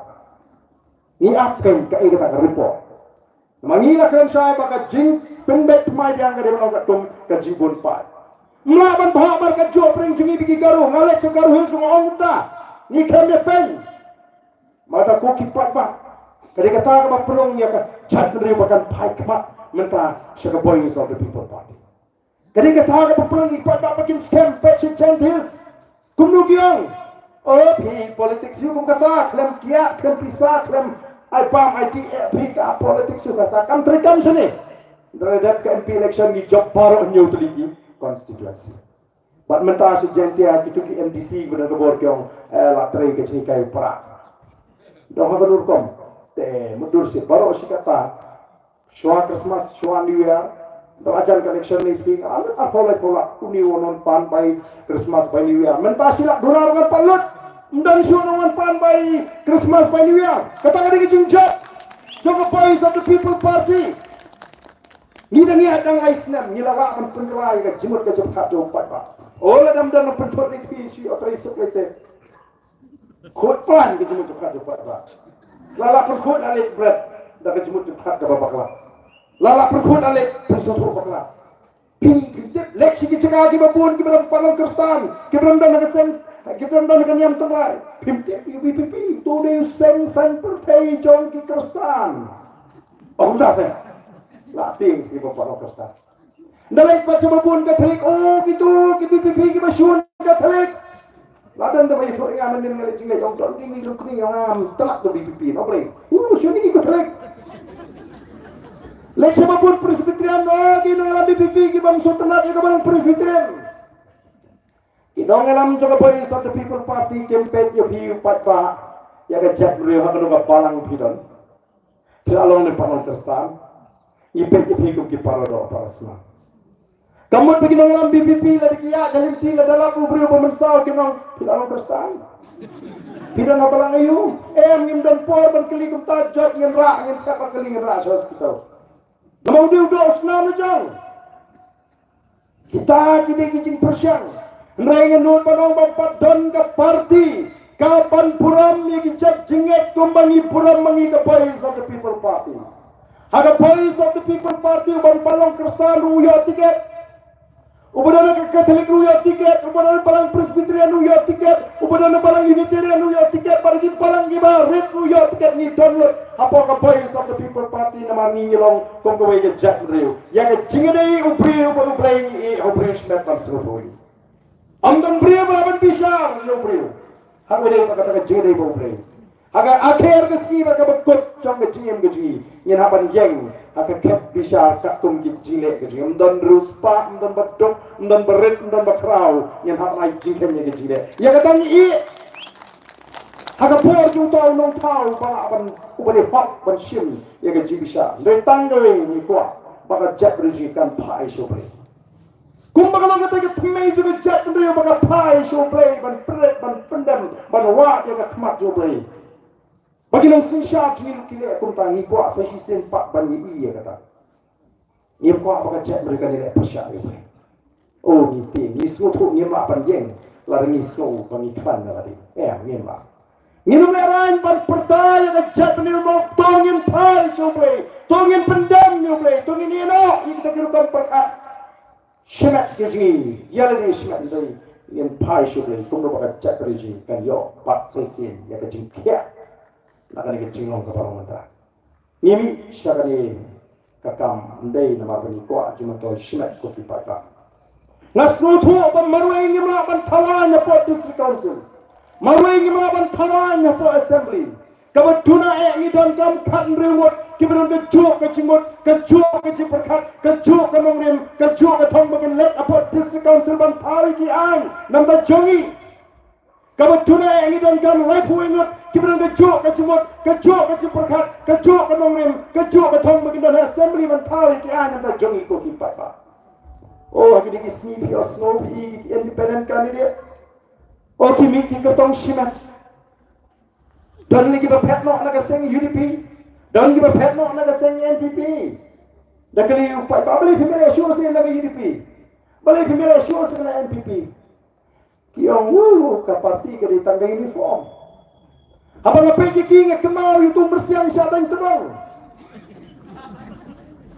Ngi ap kein kaei kata ka report. Namar ngi la kren shai ba ka jingpynbeit thymmai biang ka dei ban long katkum ka jingbun paid. Ym lah ban bhah ba ka jingpyrshang jong ngi leit sha Garo Hills, nga ong mynta ngi khlem ïa peng. Mynta ko ki paidbah, ka dei kata kaba pynlong ïa ka jaitbynriew ba kan phai khmat mynta sha ka Voice of the People Party. Ka dei kata kaba pynlong ïa ki paidbah ba kin skhem peit sha Jaintia Hills. Kumno ki ong, o phi, politics ïa kum kata, khlem kiad, khlem pisa, khlem ai bam ai tih, eh phi, ka politics ïa kata kam trei kam shane. Hynrei dep ka M P election ngi jop baroh hynñiew tylli ki constituency. Bad mynta sha Jaintia kito ki M D C kiba don ka bor ki ong, eh la trei ka jinghikai para. Dang ha kano rukom te mutdur shi baroh shi katta. Shuwa Christmas, shuwa New Year, da la jan ka election ne phi, ar ar phaw lai phaw lak, uni u wan pan bai Christmas bai New Year. Mynta shi lak duna ba ngan pan lut. Ym don shuh u wan pan bai Christmas bai New Year. Kata ka dei ka jingjop jong ka Voice of the People Party. Ngi dang ïa dang ai snem, ngi la lah ban pynkylla ïa ka jingmut ka jingpyrkhat jong u paidbah. O lada ym don ban pynthut ne phi, shi u trei suk lei te. Khot pan ka jingmut jingpyrkhat jong u paidbah. La lah pynkhot na leit bret da ka jingmut jingpyrkhat kaba bakla. La lah pynkhot na leit pynsngewthuh bakla. Phi, phi tip, leit sha ki jaka kiba bun kiba don pat long Khristan, kiba don don ha ka seng, kiba don don ha ka niam tynrai. Phim tip ïa u V P P, to dei u seng saiñ pyrthei jong ki Khristan. Ong kumta seh. La tieng sha kiba pat long Khristan. Ynda leit pat sha ba bun Katholik, o kito ki V P P kiba shun Katholik. La don da ba ïathuh ïa nga mynnin nga leit jingleit, ong don ki ngi luk ni, ong nga ym tlak da V P P, no brei. U shun ki Katholik. Leit sha ba bun Presbyterian, o ki nongïalam V P P kiba ym sngewtynnat ïa kaba long Presbyterian. Ki nongïalam jong ka Voice of the People Party kim peit ïa phi u paidbah, ïa ka jaitbynriew ha kano ka balang phi don. Phi la long ne pat long Khristan. Ngi peit ïa phi kum ki paradoh parasnam. Ka mut ba ki nongïalam V P P lada ki ïaid ha lynti lada lap u briew ba mynsaw kin ong phi la long Khristan. Phi don ha balang aïu? Em, ngim don por ban kylli kumta, jot ngin rah, ngin thep ban kylli, ngin rah sha hospital. Namar u dei u doh u snam la jong. Kita ki dei ki jingpyrshang. Hynrei nga nud ban ong ba pat don ka party kaban burom ïa ki jait jingngeit kumba ngi burom ma ngi ka Voice of the People Party. Ha ka Voice of the People Party uban pat long Khristan ruh u ïoh tiket. Uba don ha ka Katholik ruh u ïoh tiket, uba don ha balang Presbyterian ruh u ïoh tiket, uba don ha balang Unitarian ruh u ïoh tiket, bad ha ki balang kiba rit ruh u ïoh tiket, ngi don lut hapoh ka Voice of the People Party namar ngi ngi long kum kawei ka jaitbynriew. Ïa ka jingïadei u briew bad U Blei ngi ïeh ha u briew shimet ban sngewthuh. Ym don briew ba lah ban bishar ïa u briew. Ha kawei pat kata ka jingïadei bad U Blei. Ha ka akher ka sngi bad kaba kut jong ka jingim ka jong ngi, ngin hap ban ïeng ha ka khet bishar katkum ki jingleh ka jong ngi. Ym don riewspah, ym don ba duk, ym don ba rit, ym don ba khraw, ngin hap ban ai jingkheiñ ïa ka jingleh. Ïa kata ngi ïeh ha ka por jong uta u nongthaw uba lah ban, uba dei hok ban shim ïa ka jingbishar. Hynrei tang kawei ngi kwah ba ka jaitbynriew jong ngi kan phai sha U Blei. Kumba ka long kata ka thymmei jong ka jaitbynriew ba ka phai sha U Blei ban pynrit, ban pyndem, ban wad ïa ka khmat jong U Blei. Ba ki nongsynshar jong ngi ruh ki leh kumta, ngi kwah sa shisien pat ban ïohi ïa kata. Ngim kwah ba ka jaitbynriew kan ïaleh pyrshah ïa U Blei. O ngi tieng, ngi sngewthuh ngim lah ban ïeng lada ngi sngew ba ngi khlaiñ na lade. Em, ngim lah. Ngin ym lehraiñ ban pyrta ïa ka jaitbynriew ba to ngin phai sha U Blei, to ngin pyndem ïa U Blei, to ngin ïehnoh ïa kita ki rukom pyrkhat. Shimet ki jong ngi, ïa lade shimet, hynrei ngin phai sha U Blei kumno ba ka jaitbynriew jong ngi kan ïoh pat sa shisien ïa ka jingkhiah na kane ka jinglong kaba long mynta. Ngi mih sha kane ka kam ym dei namar ba ngi kwah jingmyntoi shimet ko ki paidbah. Nga sngewthuh ba marwei ngim lah ban thaw aiñ hapoh District Council. Marwei ngim lah ban thaw aiñ hapoh Assembly. Kaba duna eh ngi donkam khathynriew ngut kiba don kajuh ka jingmut, kajuh ka jingpyrkhat, kajuh ka nongrim, kajuh ka thong ba kin leit hapoh District Council ban thaw ïa ki aiñ na bynta jong ngi. Kaba duna eh ngi donkam laiphew ngut kiba don kajuh ka jingmut, kajuh ka jingpyrkhat, kajuh ka nongrim, kajuh ka thong ba kin don ha Assembly ban thaw ïa ki aiñ na bynta jong ngi ko ki paidbah. O ha kine ki sngi phi ïohsngew phi ki independent candidate. O ki mih ki kyrtong shimet. Don ne kiba phet noh na ka seng U D P, don kiba phet noh na ka seng N P P. Da kylli u paidbah, balei phim ïaleh shuh shuh na ka U D P? Balei phim ïaleh shuh shuh na N P P? Ki ong, u, ka party ka dei tang ka uniform. Haba nga peit ïa ki nga kynmaw ïa utu u myrsiang shah daiñ tbong.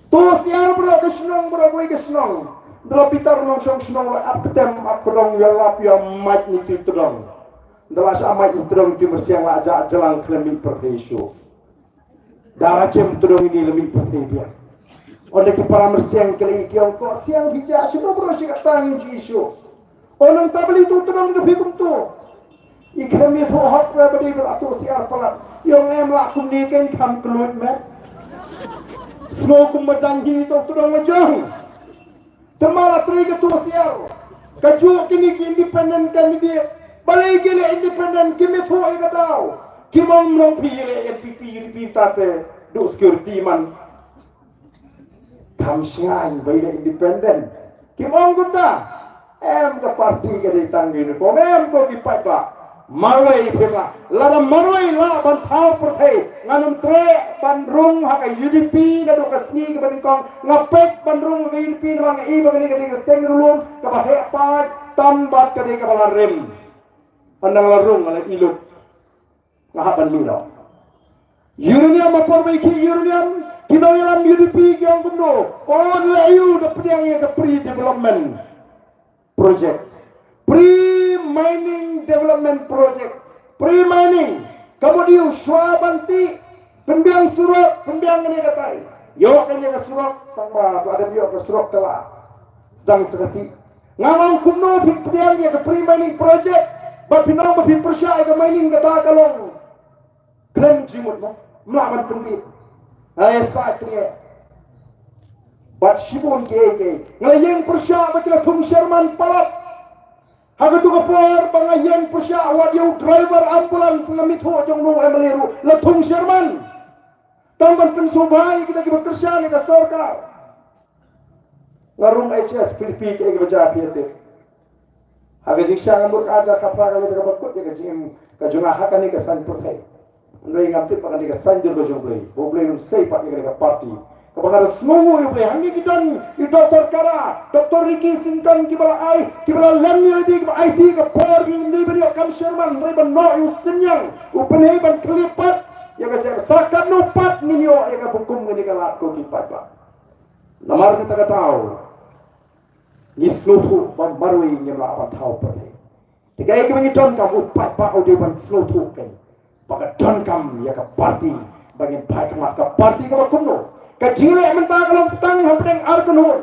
To syiar baroh ka shnong, baroh kawei ka shnong. Dra Peter Nongshong Shnong la ap ktem ap kdong ïa lap ïa mait ni ti tdong. Dra sha mait ni tdong ti myrsiang la ja jalang khlem mih pyrthei shu. Dara jem tdong ini la mih pyrthei biang. Onde ki para myrsiang ki la i ki ong ko siang bi ja shu bro shi katang ji shu. Onang tabli tu tdong de bi kum tu. I khlem ïathuh hok re ba dei ba la tuh siar palat. Ïong em lah kumne kein kham kylluid met. Sngew kum ba dang hi to tdong la jong. Te ma la trei ka tuh siar. Ka juh kine ki independent candidate. Balei ki leh independent kim ïathuh ïa ka daw. Kim ong mlong phi leh ïa N P P, N P P ta te duh security man. Kham shngaiñ ba ïa independent. Kim ong kumta. Em ka party ka dei tang uniform. Em ko ki paidbah. Marwei phi ma. Lada marwei lah ban thaw pyrthei. Ngan ym treh ban rung ha ka U D P naduh ka sngi kaba nyngkong. Nga peit ban rung ha ka U D P namar nga i ba kane ka dei ka seng riewlum kaba heh paid tam bad ka dei kaba la rim. Nang la rung nga la i lut. Nga hap ban mih noh. Uranium, ha por ba i khih uranium, ki nongïalam U D P ki ong kumno, oh leh aiu da pdiang ïa ka pre-development project. Pre-mining development project. Pre-mining. Ka mut aiu, shuwa ban tih, pynbiang surok, pynbiang kane katai. Ïoh kane ka surok, tang ba, ba da ïoh ka surok ka la. Sdang sa ka tih. Nga ong kumno phi pdiang ïa ka pre-mining project, ba phi ong ba phi pyrshah ïa ka mining kata ka long. Khlem jingmut mo, mlah ban pynbit. Ai sa tnge. Bad shibun kiei kiei. Nga la ïeng pyrshah ba ki la thung sherman palat. Ha katu ka por ba nga ïeng pyrshah wat ïa u driver ambulance nga mih thuh jong u M L A ruh la thung sherman. Tang ban pynsngewbha ïa kita kiba kyrshan ïa ka sorkar. Nga rung H S P D P kaei kaba jia phi ïa tip. Ha ka jingshisha nga mut ka ajar ka phra ka lut kaba kut ïa ka jingim ka jong nga ha kane ka saiñ pyrthei. Hynrei ngam tip ba kane ka saiñ dur ka jong U Blei. Ba U Blei un sei pat ïa kane ka party. Kaba nga da sngewnguh ïa U Blei hangne ki don ïa u Doctor Kara, Doctor Ricky Syngkon kiba la ai, kiba la lem ïa lade kiba aiti ka por ïa lade ban ïoh kam sherman hynrei ban noh ïa u synñiang u pynhei ban khlip pat ïa ka jaka sa katno pat ngin ïoh ïa ka bukum kane ka lad ko ki paidbah. Namar kata ka daw ngi sngewthuh ba marwei ngim lah ban thaw pyrthei. Te kaei kaba ngi donkam u paidbah u dei ban sngewthuh kein ba ka donkam ïa ka party ba ngin phai khmat ka party kaba kumno. Ka jingleh mynta ka long tang hapdeng ar kynhun.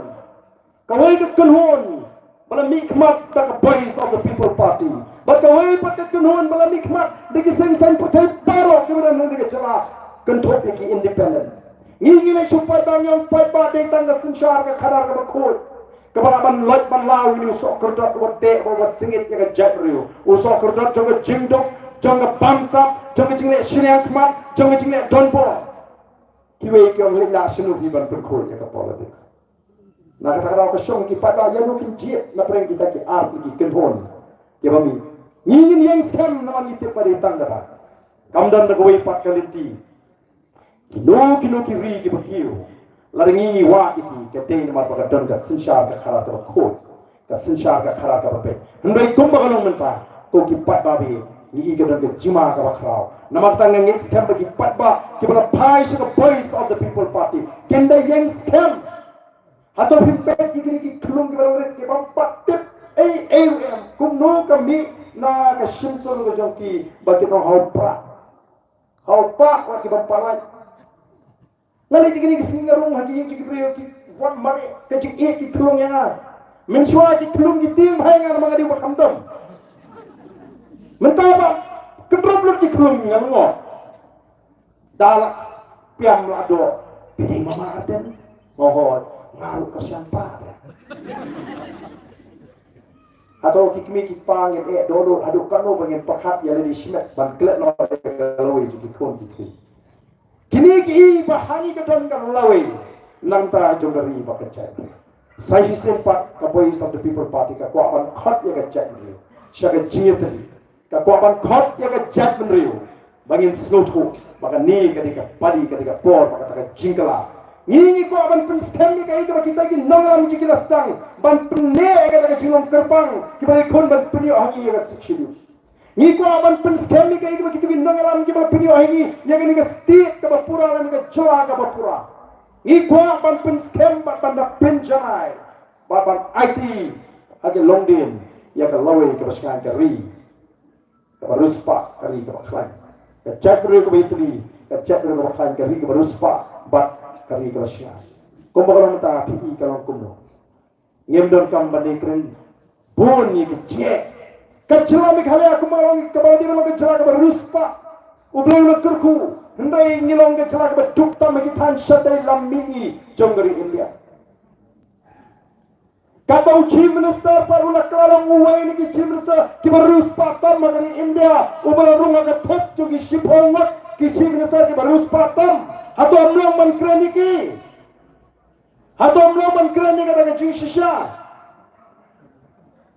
Kawei ka kynhun ba la mihkhmat da ka Voice of the People Party. Bad kawei pat ka kynhun ba la mihkhmat da ki seng saiñ pyrthei baroh kiba don ha kane ka jylla kynthup ïa ki independent. Ngi ngi leit shu paidbah, ngi ong paidbah dei tang ka synshar ka khadar kaba khuid. Kaba lah ban loit ban law ïa u sohkyrdot uba teh uba sngewsih ïa ka jaitbynriew. U sohkyrdot jong ka jingduk, jong ka bamsap, jong ka jingleh shiliang khmat, jong ka jingleh donbor. Kiwei ki ong leit lah shano hi ban pynkhuid ïa ka politics. Na kata ka daw ka shong ki paidbah ïa no kin jied na pdeng kita ki ar ki kynhun kiba mih. Ngi ngin ïeng skhem namar ngi tip ba dei tang kata. Kam don da kawei pat ka lynti. Kino kino ki ri kiba kiew. Lada ngi ngi wad ïa ki ka dei namar ba ka don ka synshar ka khadar kaba khuid. Ka synshar ka khadar kaba peit. Hynrei kumba ka long mynta ko ki paidbah ba ngi i ka don ka jingma kaba khraw. Namar kata nga ngeit skhem ba ki paidbah kiba la phai sha ka Voice of the People Party kin da ïeng skhem. Hato phim peit ïa kine ki khlung kiba long rit kiba ym pat tip ei ei ruh em kumno ka mih na ka shyntur ka jong ki ba ki nong haw prah. Haw prah wat kiba ym pat lait. Nga leit ïa kine ki sngi nga rung ha ki ïing jong ki briew ki wan mareh ka jingïeit ki khlung ïa nga. Mynshuwa ki khlung ki tieng bha ïa nga namar nga dei uba kham dom. Mynta ba kynrum lut ki khlung nga lyngngoh. Da la piam la doh. Phi dei Mama Ardent. Nga hoi nga ruh kyrshan pat. Hato ki kmie ki kpa ngin eh dohnud haduh katno ba ngin pyrkhat ïa lade shimet ban klet noh ïa ka lawei jong ki khun ki kti. Kine ki i ba ha ngi ka don ka lawei nangta jong ka ri bad ka jaitbynriew. Sa shisien pat ka Voice of the People Party ka kwah ban khot ïa ka jaitbynriew sha ka jingïatylli. Ka kwah ban khot ïa ka jaitbynriew ba ngin sngewthuh ba kane ka dei ka pali, ka dei ka por bad kata ka jingkylla. Ngi ngi kwah ban pynskhem ïa kaei kaba kita ki nongïalam jong ngi ki la sdang ban pynneh ïa kata ka jinglong kyrpang kiba la khun ban pynïoh ha ngi ïa ka Sixth Schedule. Ngi kwah ban pynskhem ïa kaei kaba kito ki nongïalam kiba la pynïoh ha ngi ïa kane ka state kaba pura lane ka jylla kaba pura. Ngi kwah ban pynskhem bad ban da pynjanai Bad ban aiti ha ki longdien ïa ka lawei kaba shngaiñ ka ri kaba riewspah, ka ri kaba khlaiñ. Ka jaitbynriew kaba ïatylli, ka jaitbynriew kaba khlaiñ, ka ri kaba riewspah bad ka ri kaba shngaiñ. Kumba ka long mynta phi i ka long kumno. Ngim donkam ban ïakren bun ïa ka jingeh. Ka jylla Meghalaya kumba long kaba dei ban long ka jylla kaba riewspah. U Blei u la kyrkhu, hynrei ngi long ka jylla kaba duk tam ha ki thaiñ shatei lam mihngi jong ka ri India. Katba u Chief Minister pat u la kylla long uwei na ki Chief Minister kiba riewspah tam ha ka ri India, uba la rung ha ka thep jong ki shiphew ngut ki Chief Minister kiba riewspah tam. Hato ym long ban kren ïa ki? Hato ym long ban kren ïa kata ka jingshisha?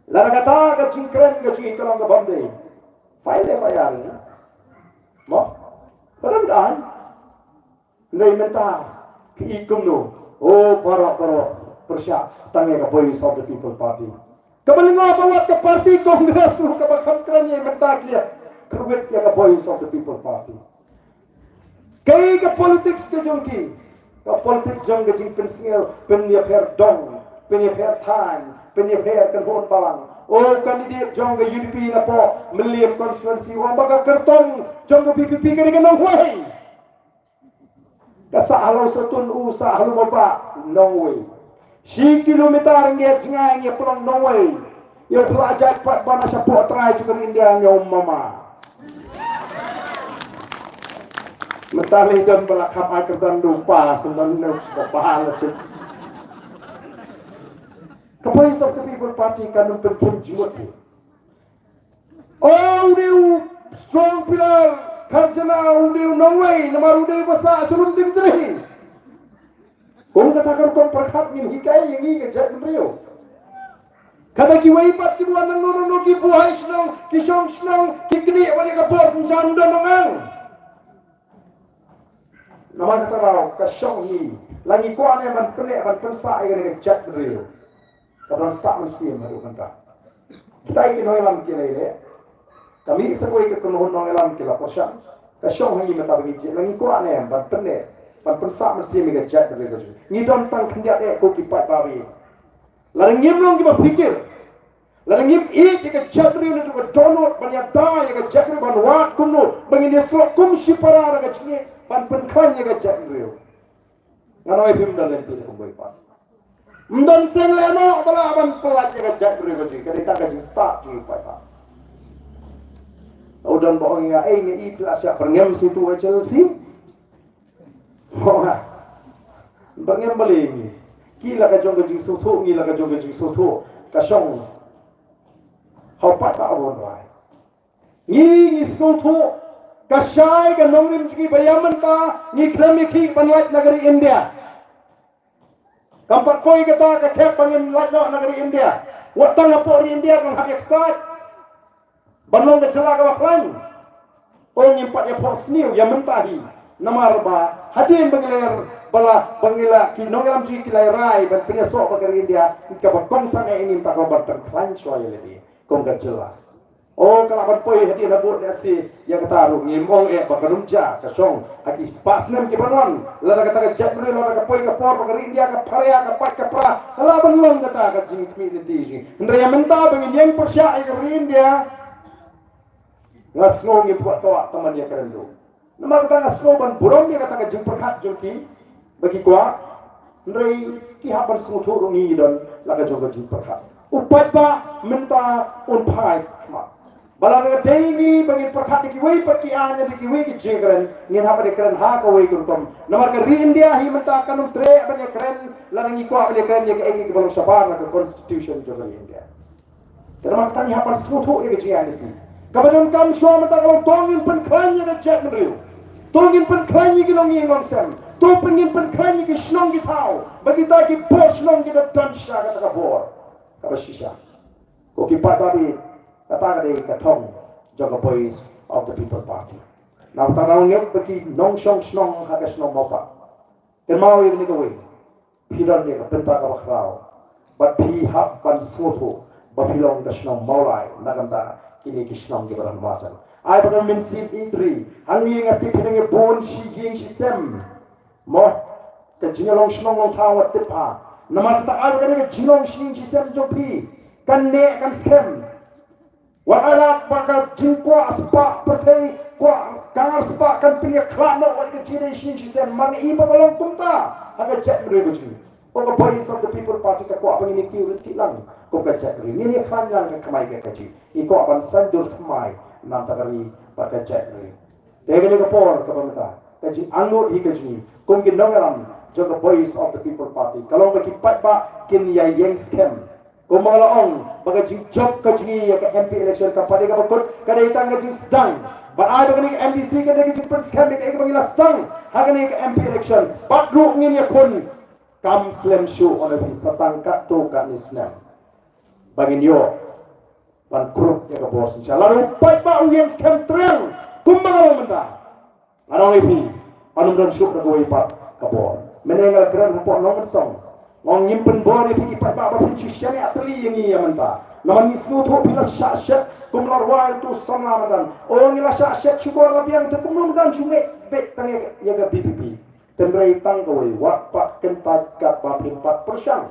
Lada kata ka jingkren ka jong ngi ka long ka bym dei, file FIR ïa ngi. Mo? Ba don ka aiñ. Hynrei mynta phi i kumno? O baroh baroh pyrshah tang ïa ka Voice of the People Party. Kaba lyngngoh ba wat ka party Congress ruh kaba kham kren ïa mynta ki ïa kyrwit ïa ka Voice of the People Party. Kaei ka politics ka jong ki? Ka politics jong ka jingpynsngew, pynïapher dong, pynïapher thaiñ, pynïapher kynhun balang. O candidate jong ka UDP na poh Mylliem constituency u ong ba ka kyrtong jong ka VPP ka dei ka Nongwei. Ka sah ha Lawsatun, u sah ha Lumaba, Nongwei. Shi kilometer ngi ïa jngai ngi ïa pynlong Nongwei. Ïa u pynlah jait pat ba na shapoh trai jong ka India ngi ong mama. Mynta lei don ba la kham ai kyrdan da u pa, sngewdon ne u pa la tip. Ka Voice of the People Party kan ym pynphum jingmut hi. O, u dei u strong pillar, kharjana u dei u Nongwei, namar u dei ba sah sha lum Diengtri. Kum kata ka rukom pyrkhat ngin hikai ïa ngi ka jaitbynriew. Kaba kiwei pat kiba wan nangno nangno ki buhai shnong, ki shong shnong, ki knieh wat ïa ka bor synshar ym don nang. Namar kata ruh ka shong hi, la ngi kwah ne ban pynneh ban pynsah ïa kane ka jaitbynriew. Ka dang sah mynsiem haduh mynta. Kita ki nongïalam ki la ïaleh. Ka mih sa kawei ka kynhun nongïalam ki la pyrshang. Ka shong ha ngi mynta ba ngi jied, la ngi kwah ne ban pynneh ban pynsah mynsiem ïa ka jaitbynriew ka jong ngi. Ngi don tang khyndiat eh ko ki paidbah. Lada ngim long kiba phikir, lada ngim ïeit ïa ka jaitbynriew naduh ka dohnud ban ïada ïa ka jaitbynriew ban wad kumno ba ngin ïasoh kum shipara da ka jingïeit ban pynkhlaiñ ïa ka jaitbynriew. Ngan ong ïa phi, ym don lynti da kumwei pat. Ym don seng lehnoh ba lah ban pyllait ïa ka jaitbynriew ka jong ngi, ka dei tang ka jingstad jong ngi paidbah. U don ba ong ïa nga, ei, nga i phi la shah byrngem shuh ïa u HLC. Mo nga byrngem balei ngi? Ki la ka jong ka jingsngewthuh, ngi la ka jong ka jingsngewthuh. Ka shong ha u paidbah uba wanrah. Ngi, ngi sngewthuh ka shai ka nongrim jong ngi ba ïa mynta ngi khlem ïa khih ban lait na ka ri India. Kam pat poi kata ka khep ba ngin lait noh na ka ri India. Wat tang hapoh ri India kan hap ïa ksaid ban long ka jylla kaba khlaiñ. O, ngim pat ïa phohsniew ïa mynta hi. Namar ba hadien ba ngi la, ba la, ba ngi la, ki nongïalam jong ngi ki la rai ban pynïasoh bad ka ri India, kaba kongsan eh ïa ngi mynta ka ban pynkhlaiñ shuwa ïa lade kum ka jylla. O, ka lah ban poi hadien habud lehse ïa kata ruh, ngim ong eh ba kan ym jia, ka shong ha ki spah snem ki ban wan. Lada kata ka jaitbynriew, lada ka poi ka por ba ka ri India ka pharia, ka pait ka pra, ka lah ban long kata ka jingkhmih lynti jong ngi. Hynrei ïa mynta ba ngin ïeng pyrshah ïa ka ri India, nga sngew ngim pat kwah tang ban ïakren ruh. Namar kata nga sngew ban burom ïa kata ka jingpyrkhat jong ki ba ki kwah. Hynrei ki hap ban sngewthuh ruh ngi ngi don la ka jong ka jingpyrkhat. U paidbah mynta un phai khmat. Ba lada ka dei ngi ba ngin pyrkhat da kiwei pat ki aiñ, da kiwei ki jingkren, ngin hap ban ïakren ha kawei ka rukom. Namar ka ri India hi mynta kan ym treh ban ïakren lada ngi kwah ban ïakren ïa kaei kaei kaba long shabar na ka constitution jong ka ri India. Te namar kata ngi hap ban sngewthuh ïa ka jingïaid lynti. Kaba donkam shuwa mynta ka long to ngin pynkhlaiñ ïa ka jaitbynriew. To ngin pynkhlaiñ ïa ki longïing longsem. To pyn ngin pynkhlaiñ ïa ki shnong ki thaw. Ba kita ki bor shnong ki da don shisha kata ka bor kaba shisha. Ko ki paidbah, kata ka dei ka thong jong ka Voice of the People Party. Namar kata nga ngeit ba ki nongshong shnong ha ka shnong Mawpah, kynmaw ïa kane kawei. Phi don ïa ka bynta kaba khraw bad phi hap ban sngewthuh ba phi long ka shnong Mawlai na ka bynta kine ki shnong kiba don ha Himachal. Ai ba ka mynsiem ïeit ri, hangne nga tip phi don ïa bun shi ïing shi sem. Mo, ka jingïalong shnong long thaw nga tip ha. Namar kata ai ba kane ka jinglong shisien shisien jong phi kan neh kan skhem. Wat ai lad ba ka jingkwah spah pyrthei, kwah kangar spah kan pynïakhlad noh wat ka jingim shisien shisien. Namar ngi i ba ka long kumta ha ka jaitbynriew ka jong ngi. Kum ka Voice of the People Party ka kwah ba ngin ïakiew ryntih lang kum ka jaitbynriew. Ngin ïakhlaiñ lang ka kamai ka kajih. Ngi kwah ban saiñdur thymmai na ka bynta ka ri bad ka jaitbynriew. Te kane ka por kaba mynta ka jingangnud hi ka jong ngi kum ki nongïalam jong ka Voice of the People Party ka long ba ki paidbah kin ïa ïeng skhem. Kumba nga la ong ba ka jingjop ka jong ngi ïa ka M P election ka pat ïa kaba kut ka dei tang ka jingsdang. Bad ai ba kane ka M D C ka dei ka jingpynskhem ïa kaei kaba ngi la sdang ha kane ka M P election. Bad ruh ngin ïakhun kam slem shuh, ong ïa phi, sa tang katto katne snem ba ngin ïoh ban khrup ïa ka bor synshar lada u paidbah u ïeng skhem triang kumba nga la ong mynta. Nga ong ïa phi, ym don shuh da kawei pat ka bor. Mynne nga la kren hapoh Nongmynsong. Nga ong ngim pynbor ïa phi ki paidbah ba phin shu shaniah tylli ïa ngi ïa mynta. Namar ngi sngewthuh phi la shah shet kum la rwai uto u samla mynta. O ngi la shah shet shukor la biang te kumno mynta shu ngeit beit tang ïa ka, ïa ka V P P. Hynrei tang kawei, wat pat kyntait katba phin pat pyrshang.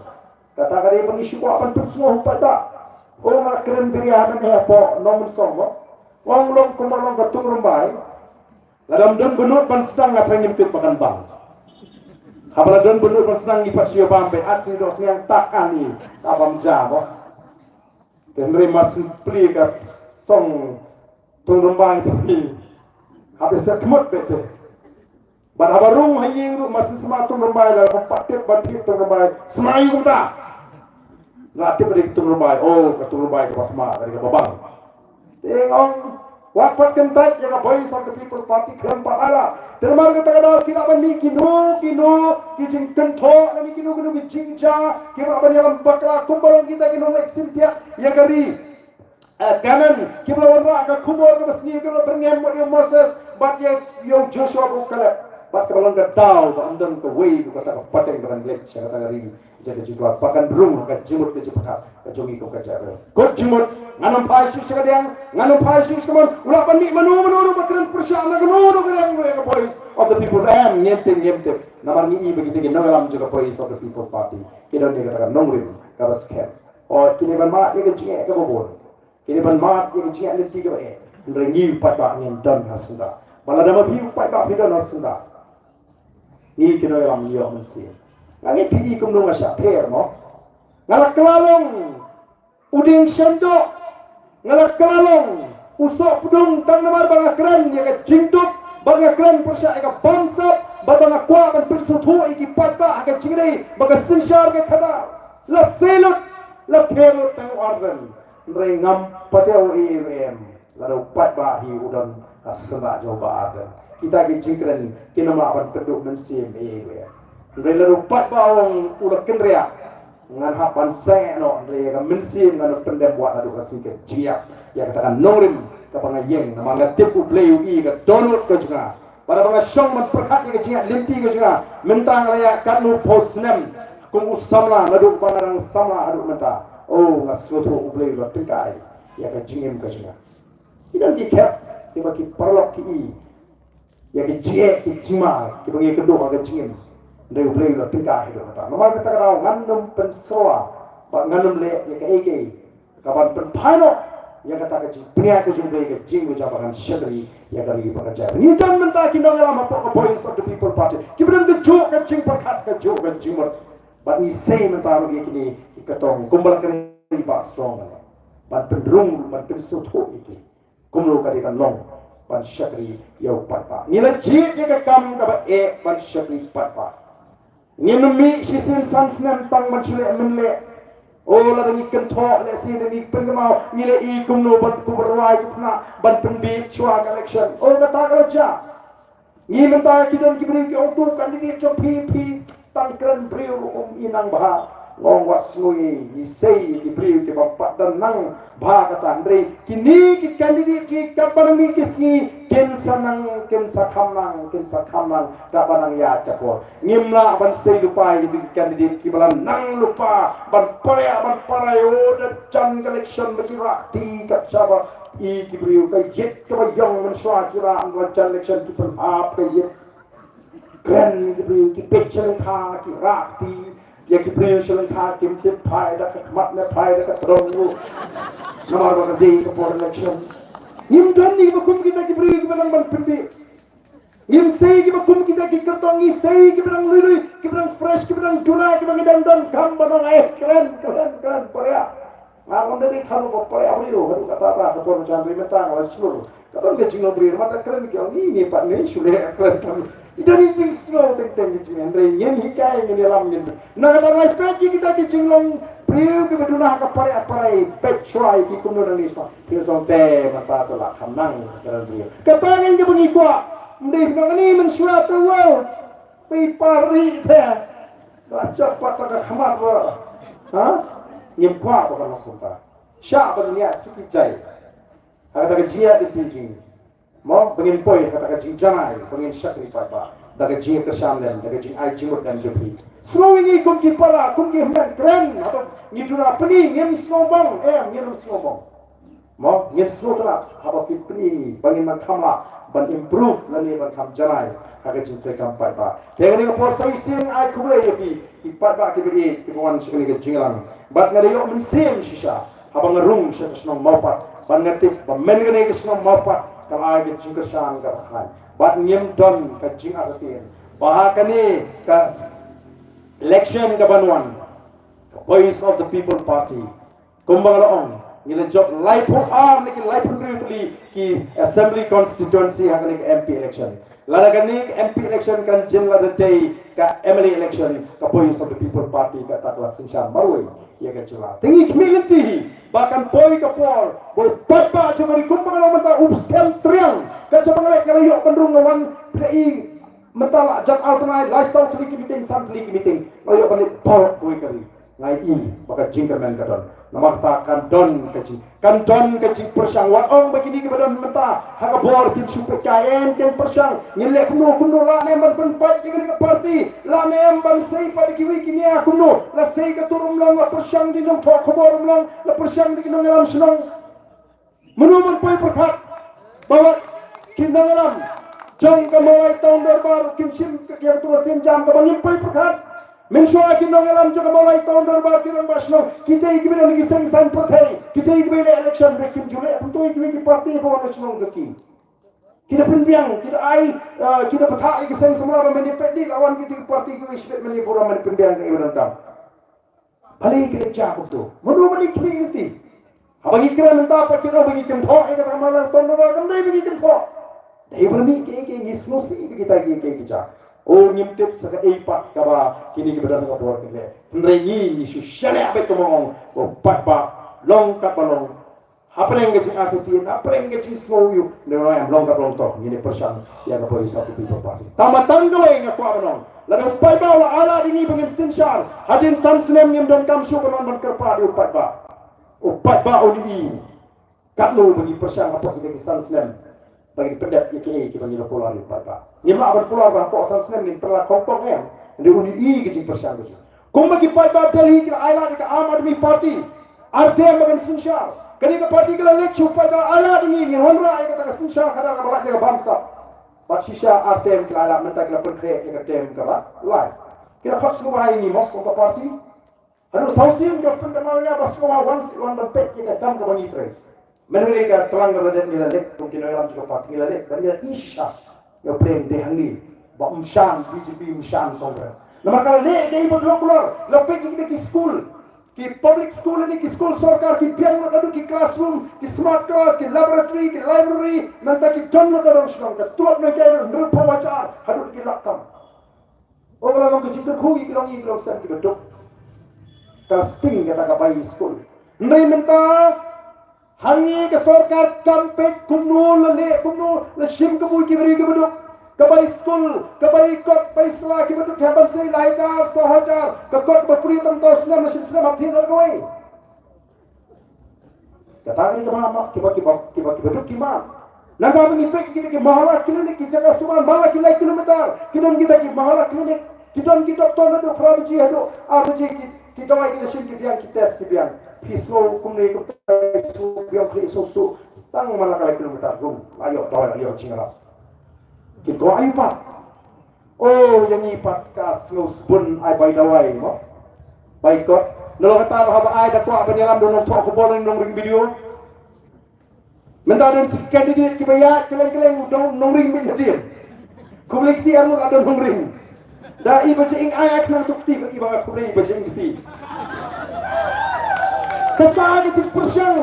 Kata ka dei ba ngi shu kwah ban pynsngew u paidbah. O nga la kren biria ha mynne hapoh Nongmynsong mo. Nga ong long kumba long ka Tungrymbai. Lada ym don bynnud ban sdang nga tharai ngim tip ba kan bang. Haba la don bynnud ban sdang ngi pat shu ïa bam beit, ynda shu doh sniang tak ani ka bam ja mo. Te hynrei mar shu plie ka song Tungrymbai te phi hap ïa set khmut beit te. Bad haba rung ha ïing ruh mar shu sma Tungrymbai, lada bym pat tip ban thied Tungrymbai, sma ïa kumta. Nga tip ba dei ka Tungrymbai, oh ka Tungrymbai kaba sma, ka dei kaba bang. Te nga ong wat pat kyntait ïa ka Voice of the People Party khlem pat ai lad. Te namar kata ka daw ki lah ban mih kino kino ki jingkynthoh lane kino kino ki jingjia kiba lah ban ïalam bakla kumba long kita ki nongleit syntiat ïa ka ri, eh, Kanaan, kiba la wanrah ka khubor kaba sngi, kiba la byrngem wat ïa u Moses bad ïa, ïa u Joshua bad u Kaleb. Bad kaba long ka daw ba ym don kawei ruh kata ka pateng ba kan leit sha kata ka ri jong ka jingkwah, ba kan rung ha ka jingmut ka jingpyrkhat ka jong ngi kum ka jaitbynriew. Kut jingmut, ngan ym phai shuh sha ka diang, ngan ym phai shuh sha ka mon. U lah ban mih mano mano ruh ba kren pyrshah na kano kano ka diang ruh ïa ka Voice of the People. Em, ngim tip, ngim tip. Namar ngi i ba kita ki nongïalam jong ka Voice of the People Party ki don ïa kata ka nongrim kaba skhem. O, kine ban mad ïa ka jingeh kaba bun. Kine ban mad ïa ka jingeh lynti kaba eh. Hynrei ngi u paidbah ngin don ha syndah. Ba lada ma phi u paidbah phi don ha syndah, ngi ki nongïalam ngi ïoh mynsiem. Nga ngeit phi i kumno nga shah pher mo. Nga la kylla long u dieng shandoh. Nga la kylla long u soh pdung tang namar ba nga kren ïa ka jingduk, ba nga kren pyrshah ïa ka bamsap, ba, ba nga kwah ban pynsngewthuh ïa ki paidbah ha ka jingdei ba ka synshar ka khadar. La seh lut, la pher lut tang u Ardent. Hynrei ngam pat ïoh ei ei ruh em. Lada u paidbah hi u don ha syndah jong u Bah Ardent. Kita ki jingkren kin ym lah ban pynduh mynsiem ei ei ruh em. Hynrei lada u paidbah u ong u la kynriah, ngan hap ban seh noh, hynrei ïa ka mynsiem ngan ym pyndem wat naduh ka sngi ka jingïap ïa kata ka nongrim kaba nga ïeng, namar nga tip U Blei u i ka dohnud ka jong nga. Bad haba nga shong ban pyrkhat ïa ka jingïaid lynti ka jong nga mynta, nga la ïaid katno phew snem kum u samla, naduh ba nga dang samla haduh mynta. O, nga sngewthuh U Blei u la tyngkai ïa ka jingim ka jong nga. Ki don ki khep kiba ki paralok ki i ïa ki jingeh ki jingma kiba ngi kynduh ha ka jingim. Hynrei U Blei u la tyngkai haduh mynta. Namar kata ka daw ngan ym pynsyrwa bad ngan ym leh ïa kaei kaei kaban pynphai noh ïa kata ka jingpynïaid ka jong U Blei, ka jingujor, ba ngan shakri ïa ka ri bad ka jaid. Ngi don mynta ki nongïalam hapoh ka Voice of the People Party kiba don kajuh ka jingpyrkhat, kajuh ka jingmut. Bad ngi sei mynta ruh ïa kine ki kyrtong kumba la kren ïa i Bah Strong, ban pynrung, ban pynsngewthuh ïa ki kumno ka dei ban long ban shakri ïa u paidbah. Ngi la jied ïa ka kam kaba eh ban shakri paidbah. Ngim mih shisien san snem tang ban shu leh mynleh. O, lada ngi kynthoh lehse da ngi pynkynmaw, ngi la i kumno ban kup rwai kup nah ban pynbeit shuwa ka election. O, kata ka la jia. Ngi mynta ki don ki briew ki ong, to candidate jong phi, phi tang kren briew ruh um i nang bha. Nga ong wat sngew ei, ngi sei ki briew kiba pat don nang bha kata, hynrei kine ki candidate jong ngi katba nang mih ki sngi kin sa nang, kin sa kham nang, kin sa kham nang katba nang ïaid ka por. Ngim lah ban sei lypa ïa kito ki candidate kiba la nang lypa ban pyrshah ban pyrshah, o, da jan ka election ba ki rah kti kat shaba i ki briew, ka ïit kaba ïong mynshuwa ki rah, da jan election ki pynhap ka ïit. Kren ki briew, ki peit sha lyngkha, ki rah kti. Ïa ki briew sha lyngkha kim tip phai da ka khmat ne phai da ka tdong ruh. Namar ba ka dei ka por election. Ngim don ïa kiba kum kita ki briew kiba nang ban pynbeit. Ngim sei kiba kum kita ki kyrtong, ngi sei kiba dang lui lui, kiba dang fresh, kiba dang duna, kiba ngi dang don kam ban ong, eh, kren, kren, kren, por ïa. Nga ong da dei tharu ba por ïa briew, haduh kata ba ka por machan ri mynta nga la shlur. Ka don ka jinglong briew, mata kren ki ong, ngi ngi pat ngi shu leh kren kam. I don i jingsngew teng teng ki jingmut, hynrei ngin hikai, ngin ïalam, ngin. Na kata ngai peit ïa kita ki jinglong briew kiba duna ha ka pare pare, peit shuwa ïa ki kumno nang ïa shuwa. Ki song te mata to la kham nang kren briew. Kata ngi kiba ngi kwah, ym dei nang ni mynshuwa te wow. Pei pari te. Ba jop pat ka khmat ba. Ha? Ngim kwah ba ka long kumta. Sha ba dunia suki jai. Ha kata ka jingïaid lynti jong ngi. Mo, ba ngin poi ha kata ka jingjanai, ba ngin shakri paidbah. Da ka jingkyrshan lem, da ka jingai jingmut lem jong phi. Sngew ïa ngi kum ki para, kum ki hynmen kren, haba ngi duna pyni, ngim sngew bang, em, ngim sngew bang. Mo, ngin sngew tynnat, haba phi pyni ngi, ba ngin nang kham lah ban improve lane ban kham janai ha ka jingtrei kam paidbah. Te kane ka por sa shisien ai khublei ïa phi, ki paidbah kiba ïeit, kiba wan sha kane ka jingïalang. Bad nga da ïoh mynsiem shisha, haba nga rung sha ka shnong Mawpat, bad nga tip ba mynta kane ka shnong Mawpat ka la ai ka jingkyrshan kaba khlaiñ. Bad ngim don ka jingartatien ba ha kane ka election kaban wan, ka Voice of the People Party, kumba nga la ong, ngi la jop laiphew ar ne ki laiphew hynriew tylli ki assembly constituency ha kane ka M P election. Lada kane ka M P election kan jin, lada dei ka M L A election, ka Voice of the People Party kata ka la synshar marwei ïa ka jylla. Te ngi khmih lynti hi ba kan poi ka por ba u paidbah jong ngi, kumba nga la ong mynta, u skhem triang. Ka jingmut nga la ïoh ban rung, nga wan phi la i mynta la jan ar bnai, lai saw tylli ki meeting, san tylli ki meeting, nga la ïoh ban leit baroh kawei ka ri. Nga i ba ka jingkyrmen ka don. Namar kata kan don ka jing, kan don ka jingpyrshang. Wat ong ba kine kiba don mynta ha ka bor kin shu peit kai, em, kin pyrshang. Ngin leh kumno kumno, lah ne em ban pynpait ïa kane ka party, lah ne em ban sei pat ïa kiwei ki nia kumno. La sei ka tur ym long, la pyrshang ïa ki nongthoh khubor ym long, la pyrshang ïa ki nongïalam shnong. Mano ban poi pyrkhat ba wat ki nongïalam jong ka Mawlai Town Dorbar kim shim ka kiang tu ka sienjam kaba ngim poi pyrkhat? Mynshuwa ki nongïalam jong ka Mawlai Town Dorbar, ki rangbah shnong, ki dei kiba don ki seng saiñ pyrthei, ki dei kiba ïaleh election, ba kim ju leh kumto ïa kiwei ki party ba wan na shnong jong ki. Ki da pynbiang, ki da ai, ah, ki da bthah ïa ki seng samla ba mynta peit, dei la wan ki party kiwei shibit mynta, burom mynta pynbiang ka ïa u donkam. Balei ki da jia kumto? Mano mano ki khmih lynti? Haba ngi kren mynta pat ki ong ba ngi kynthoh ïa kata ka Mawlai Town Dorbar, kam dei ba ngi kynthoh. Dei ba ngi ki, ki, ngi sngewsih ba kita ki, ki, ki jia. O, ngim tip sa kaei pat kaba kine kiba don ka bor kin leh. Hynrei ngi, ngi shu shaniah beit kumba ong, u paidbah long katba long. Hapdeng ka jingartatien, hapdeng ka jingsngew ïa u, ne em long kaba long, to ngin ïa pyrshang ïa ka Voice of the People Party. Tang ba tang kawei nga kwah ban ong, lada u paidbah u la ailad ïa ngi ba ngin synshar, hadien san snem ngim donkam shuh ban wan ban kyrpad ïa u paidbah. U paidbah un i katno ba ngi pyrshang hapoh kita ki san snem ba ngin pyndep ïa kiei kiba ngi la kular ïa u paidbah. Ngim lah ban kular ba hapoh san snem ngin pynlait khongpong, em. Hynrei un i ka jingpyrshang ka jong ngi. Kumba ki paidbah Delhi ki la ailad ïa ka Aam Aadmi Party ar term ba kan synshar. Kane ka party ka la leit sha u paidbah, ailad ïa ngi, ngin wanrah ïa kata ka synshar khadar kaba lait ïa ka bamsap. Bad shisha ar term ki la ailad, mynta ki la pynkhreh ïa ka term kaba lai. Ki la khot sngewbha ïa ngi mo kum ka party. Haduh saw sien ka pynkynmaw ïa nga ba sngewbha wan seh, wan ban peit ïa ka kam kaba ngi trei. Mynhynrei ka tlang kaba la dep ngi la leit, kum ki nongïalam jong ka party ngi la leit, ba ngi la i shisha. Ïa u pyrshang dei hangne ba ym shah B J P, ym shah Congress. Namar ka la leh kaei ba la kular, la peit ïa kita ki skul, ki public school ne ki skul sorkar, ki biang lut haduh ki classroom, ki smart class, ki laboratory, ki library, nangta ki don lut haduh shnong, ka tlot na ki hynriewphew hajar haduh ki lak tam. O, ka la long ka jingkyrkhu ïa ki longïing ki longsem kiba duk. Ka sting kata ka bai skul. Hynrei mynta hangne ka sorkar kam peit kumno la leh, kumno la shim kabu ïa ki briew kiba duk. Ka bai skul, ka bai kot, bai sla kiba duk, ki hap ban sei lai hajar, saw hajar. Ka kot ba puri tang taw snem, la shim snem hap thied noh kawei. Kata ka dei kaba ma, kiba, kiba, kiba, kiba duk ki ma. Nangta ba ngi peit kita ki mohalla clinic, ki jaka sumar man la ki lai kilometer, ki don kita ki mohalla clinic, ki don ki doktor naduh phra baje haduh ar baje, ki, ki dawai ki da shim, ki biang, ki test ki biang. Phi sngew kumne kumta, sngew biang, phi sngew suk, tang man la ka lai kilometer rung, la ïoh dawai, la ïoh jingïarap. Ki kwah aïu pat? O, ïa ngi pat ka sngewsbun ai bai dawai mo. Ai kot. Nalor kata ba haba ai da kwah ban ïalam da u nongthoh khubor ne u nongring video. Mynta don shi candidate kiba ïaid kylleng kylleng u nongring mih hadien. Khublei kti ar ngut la don nongring. Da i ba jingïaid ai khnang tu kti ba i ba nga khublei i ba jingkti. Kata ka jingpyrshang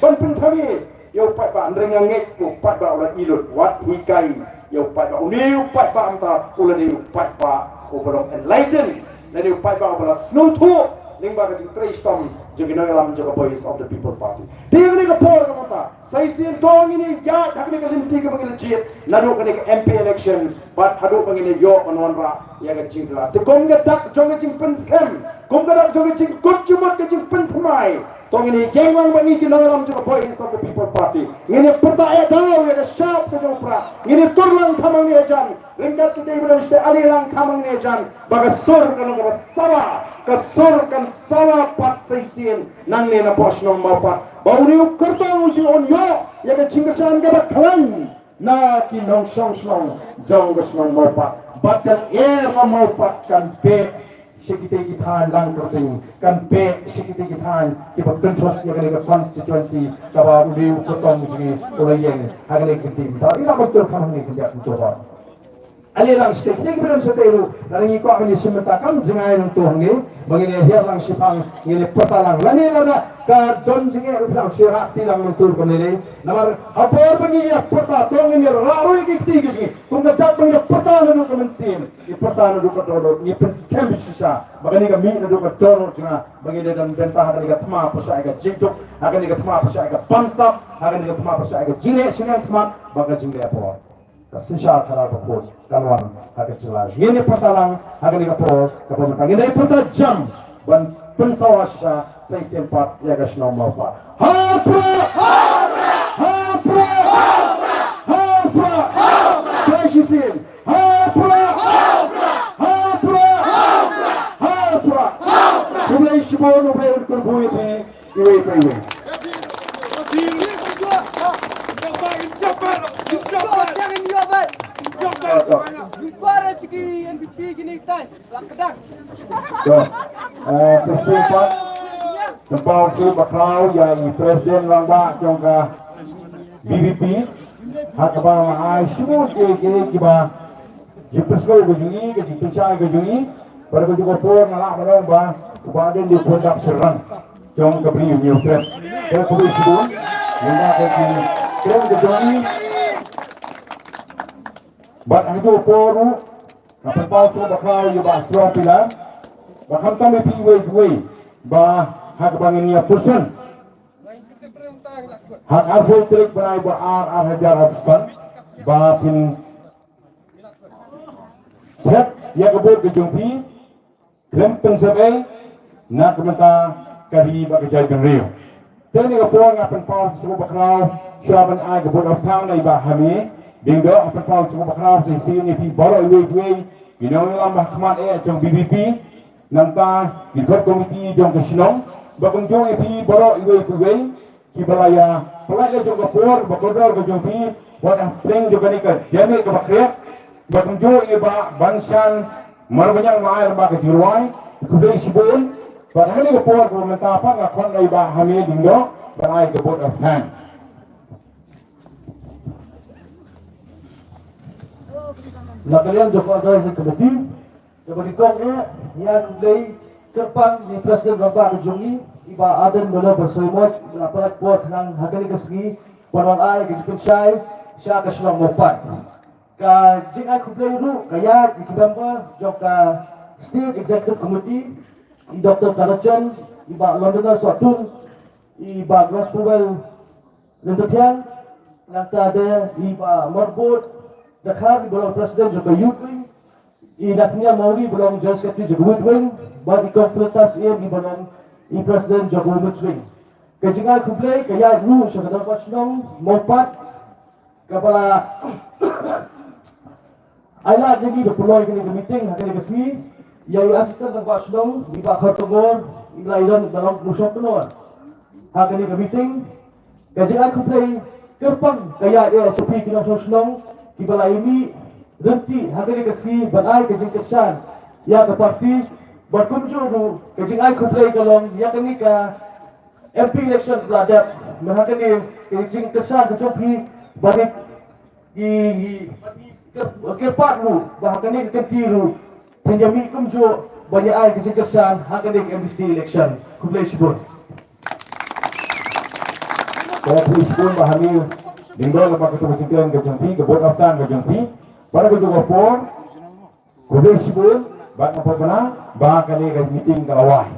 ban pynthame ïa u paidbah, hynrei nga ngeit u paidbah u la i lut wat hikai ïa u paidbah. Une u paidbah mynta u la dei u paidbah uba long enlightened. Lane u paidbah uba la sngewthuh lyngba ka jingtrei shitom jong ki nongïalam jong ka Voice of the People Party. Te kane ka por ka mynta sa shisien to ngin ïaid ha kane ka lynti kaba ngi la jied naduh kane ka M P election bad haduh ba ngin ïoh ban wanrah ïa ka jingkylla. Te kum ka dak jong ka jingpynskhem, kum ka dak jong ka jingkut jingmut, ka jingpynthymmai, to ngin ïeng lang bad ngi ki nongïalam jong ka Voice of the People Party. Ngin ïa pyrta ïa daw ïa ka shap ka jong u Prah. Ngin ïa tur lang kham hangne hajan ryngkat kita kiba don shatei, ale lang kham hangne hajan ba ka sur kan long kaba sawa, ka sur kan sawa pat sa shisien nangne napoh shnong Mawpat. Ba une u kyrtong u jong un ïoh ïa ka jingkyrshan kaba khlaiñ na ki nongshong shnong jong ka shnong Mawpat. Bad kan er na Mawpat kan beh sha kitei ki thaiñ lang kyrteng, kan beh sha kitei ki thaiñ kiba kynthup ïa kane ka constituency kaba une u kyrtong jong ngi u la ïeng ha kane ka kyntien. Te ïa ban tur kham hangne khyndiat ntu hor. Ale lang shatei, kitei kiba don shatei ruh lada ngi kwah ban ïa shim bynta kam jngai nangto hangne ba ngin ïa hiar lang shiphang, ngin ïa pyrta lang. Lane lada ka don jingeh ruh phi lah shu rah kti lang nangto ruh kam lei lei. Namar ha por ba ngin ïa pyrta to ngin ïa rah ruh ïa ki kti ki jong ngi. Kum ka dak ba ngi ïa pyrta naduh ka mynsiem, ngi pyrta naduh ka dohnud, ngi pynskhem shisha ba kane ka mih naduh ka dohnud jong nga ba ngin ïa don bynta ha kane ka thma pyrshah ïa ka jingduk, ha kane ka thma pyrshah ïa ka bamsap, ha kane ka thma pyrshah ïa ka jingleh shnong thmat ba ka jingleh bor. Ka synshar khadar bakhuid kan wan ha ka jylla. Ngin ïa pyrta lang ha kane ka por kaba mynta. Ngin ïa pyrta jam ban pynsawa shisha sa shisien pat ïa ka shnong Mawpat. Ha Prah! Ha Prah! Ha Prah! Sa shisien. Ha Prah! Ha Prah! Ha Prah! Khublei shibun, U Blei un kyrkhu ïa phi iwei pa iwei. To, eh, sa shisien pat, kynmaw shuh ba khraw ïa i President Rangbah jong ka V P P, ha kaba ai shibun ki, ki, kiba jingpynsngew ka jong i, ka jingpynshai ka jong i, bad ka jong ka por nga lah ban ong ba u Bah Ardent u dei u pundap shynrang jong ka Bri u Hynñiewtrep. Te khublei shibun lyngba ka jingkren ka jong i. Bad ha ka jong ka por ruh nga pynpaw shuh ba khraw ïa Bah Strong Pillar, ba khamtam ïa phi iwei pa iwei ba ha kaba ngin ïa pyrshang ha ka arphew tarik bnai ba ar, ar hajar arphew san, ba phin thep ïa ka vote ka jong phi khlem pynsep ei na ka bynta ka ri bad ka jaitbynriew. Te kane ka por nga pynpaw shuh ba khraw shuwa ban ai ka vote of thanks na i Bah Hame Diengdoh, nga pynpaw shuh ba khraw sa shisien ïa phi baroh iwei pa iwei, ki nongïalam ba ha khmat eh jong V P P, nangta ki khot komiti jong ka shnong, bad kumjuh ïa phi baroh iwei pa iwei kiba la ïa pynlait la jong ka por ba kordor ka jong phi, bad hapdeng jong kane ka damiet kaba khriat, bad kumjuh ïa i Bah Banshan Marbaniang ba ai lem bad ka jingrwai. Khublei shibun. Bad ha kane ka por kaba mynta pat nga khot ïa i Bah Hame Diengdoh ban ai ka vote of thanks. Na ka liang jong ka organizing committee, kaba nyngkong eh ngi ai khublei kyrpang na i President Rangbah ka jong ngi, i Bah Ardent Miller Basaiawmoit, ba la pynlait por khnang ha kane ka sngi ban wan ai ka jingpynshai sha ka shnong Mawpat. Ka jingai khublei ruh ka ïaid ïa ki member jong ka State Executive Committee, i Doctor Tarachan, i Bah Londoner Sohtun, i Bah Graspowell Lyntathiang, nangta de i Bah Morbud Dkhar, i ba long President jong ka Youth Wing, i Nathaniel Mawrie, i ba long General Secretary jong ka Youth Wing, bad i Kong Philitas Syiem, i ba long i President jong ka Women's Wing. Ka jingai khublei ka ïaid ruh sha ka Dorbar Shnong Mawpat, kaba la ai lad ïa ngi da pynlong kane ka meeting ha kane ka sngi, ïa i Assistant Rangbah Shnong, i Bah Khartongor, i ba la ïadon da long u shongknor ha kane ka meeting. Ka jingai khublei kyrpang ka ïaid eh sha phi ki nongshong shnong kiba la ïa mih ryntih ha kane ka sngi ban ai ka jingkyrshan ïa ka party. Bad kumjuh ruh ka jingai khublei ka long ïa kane ka M P election ba la dep, na ha kane ka jingkyrshan ka jong phi ba dei ki, ki, ki, ki pat ruh ba ha kane ka kynti ruh phin ïa mih kumjuh ban ïa ai ka jingkyrshan ha kane ka M D C election. Khublei shibun. Khublei shibun ba ha kane ding dor ba ka tu ka jingkren ka jong phi, ka vote of thanks ka jong phi. Para ka jong ka por. Khublei shibun, bad nga pynbna ba kane ka meeting ka la wai.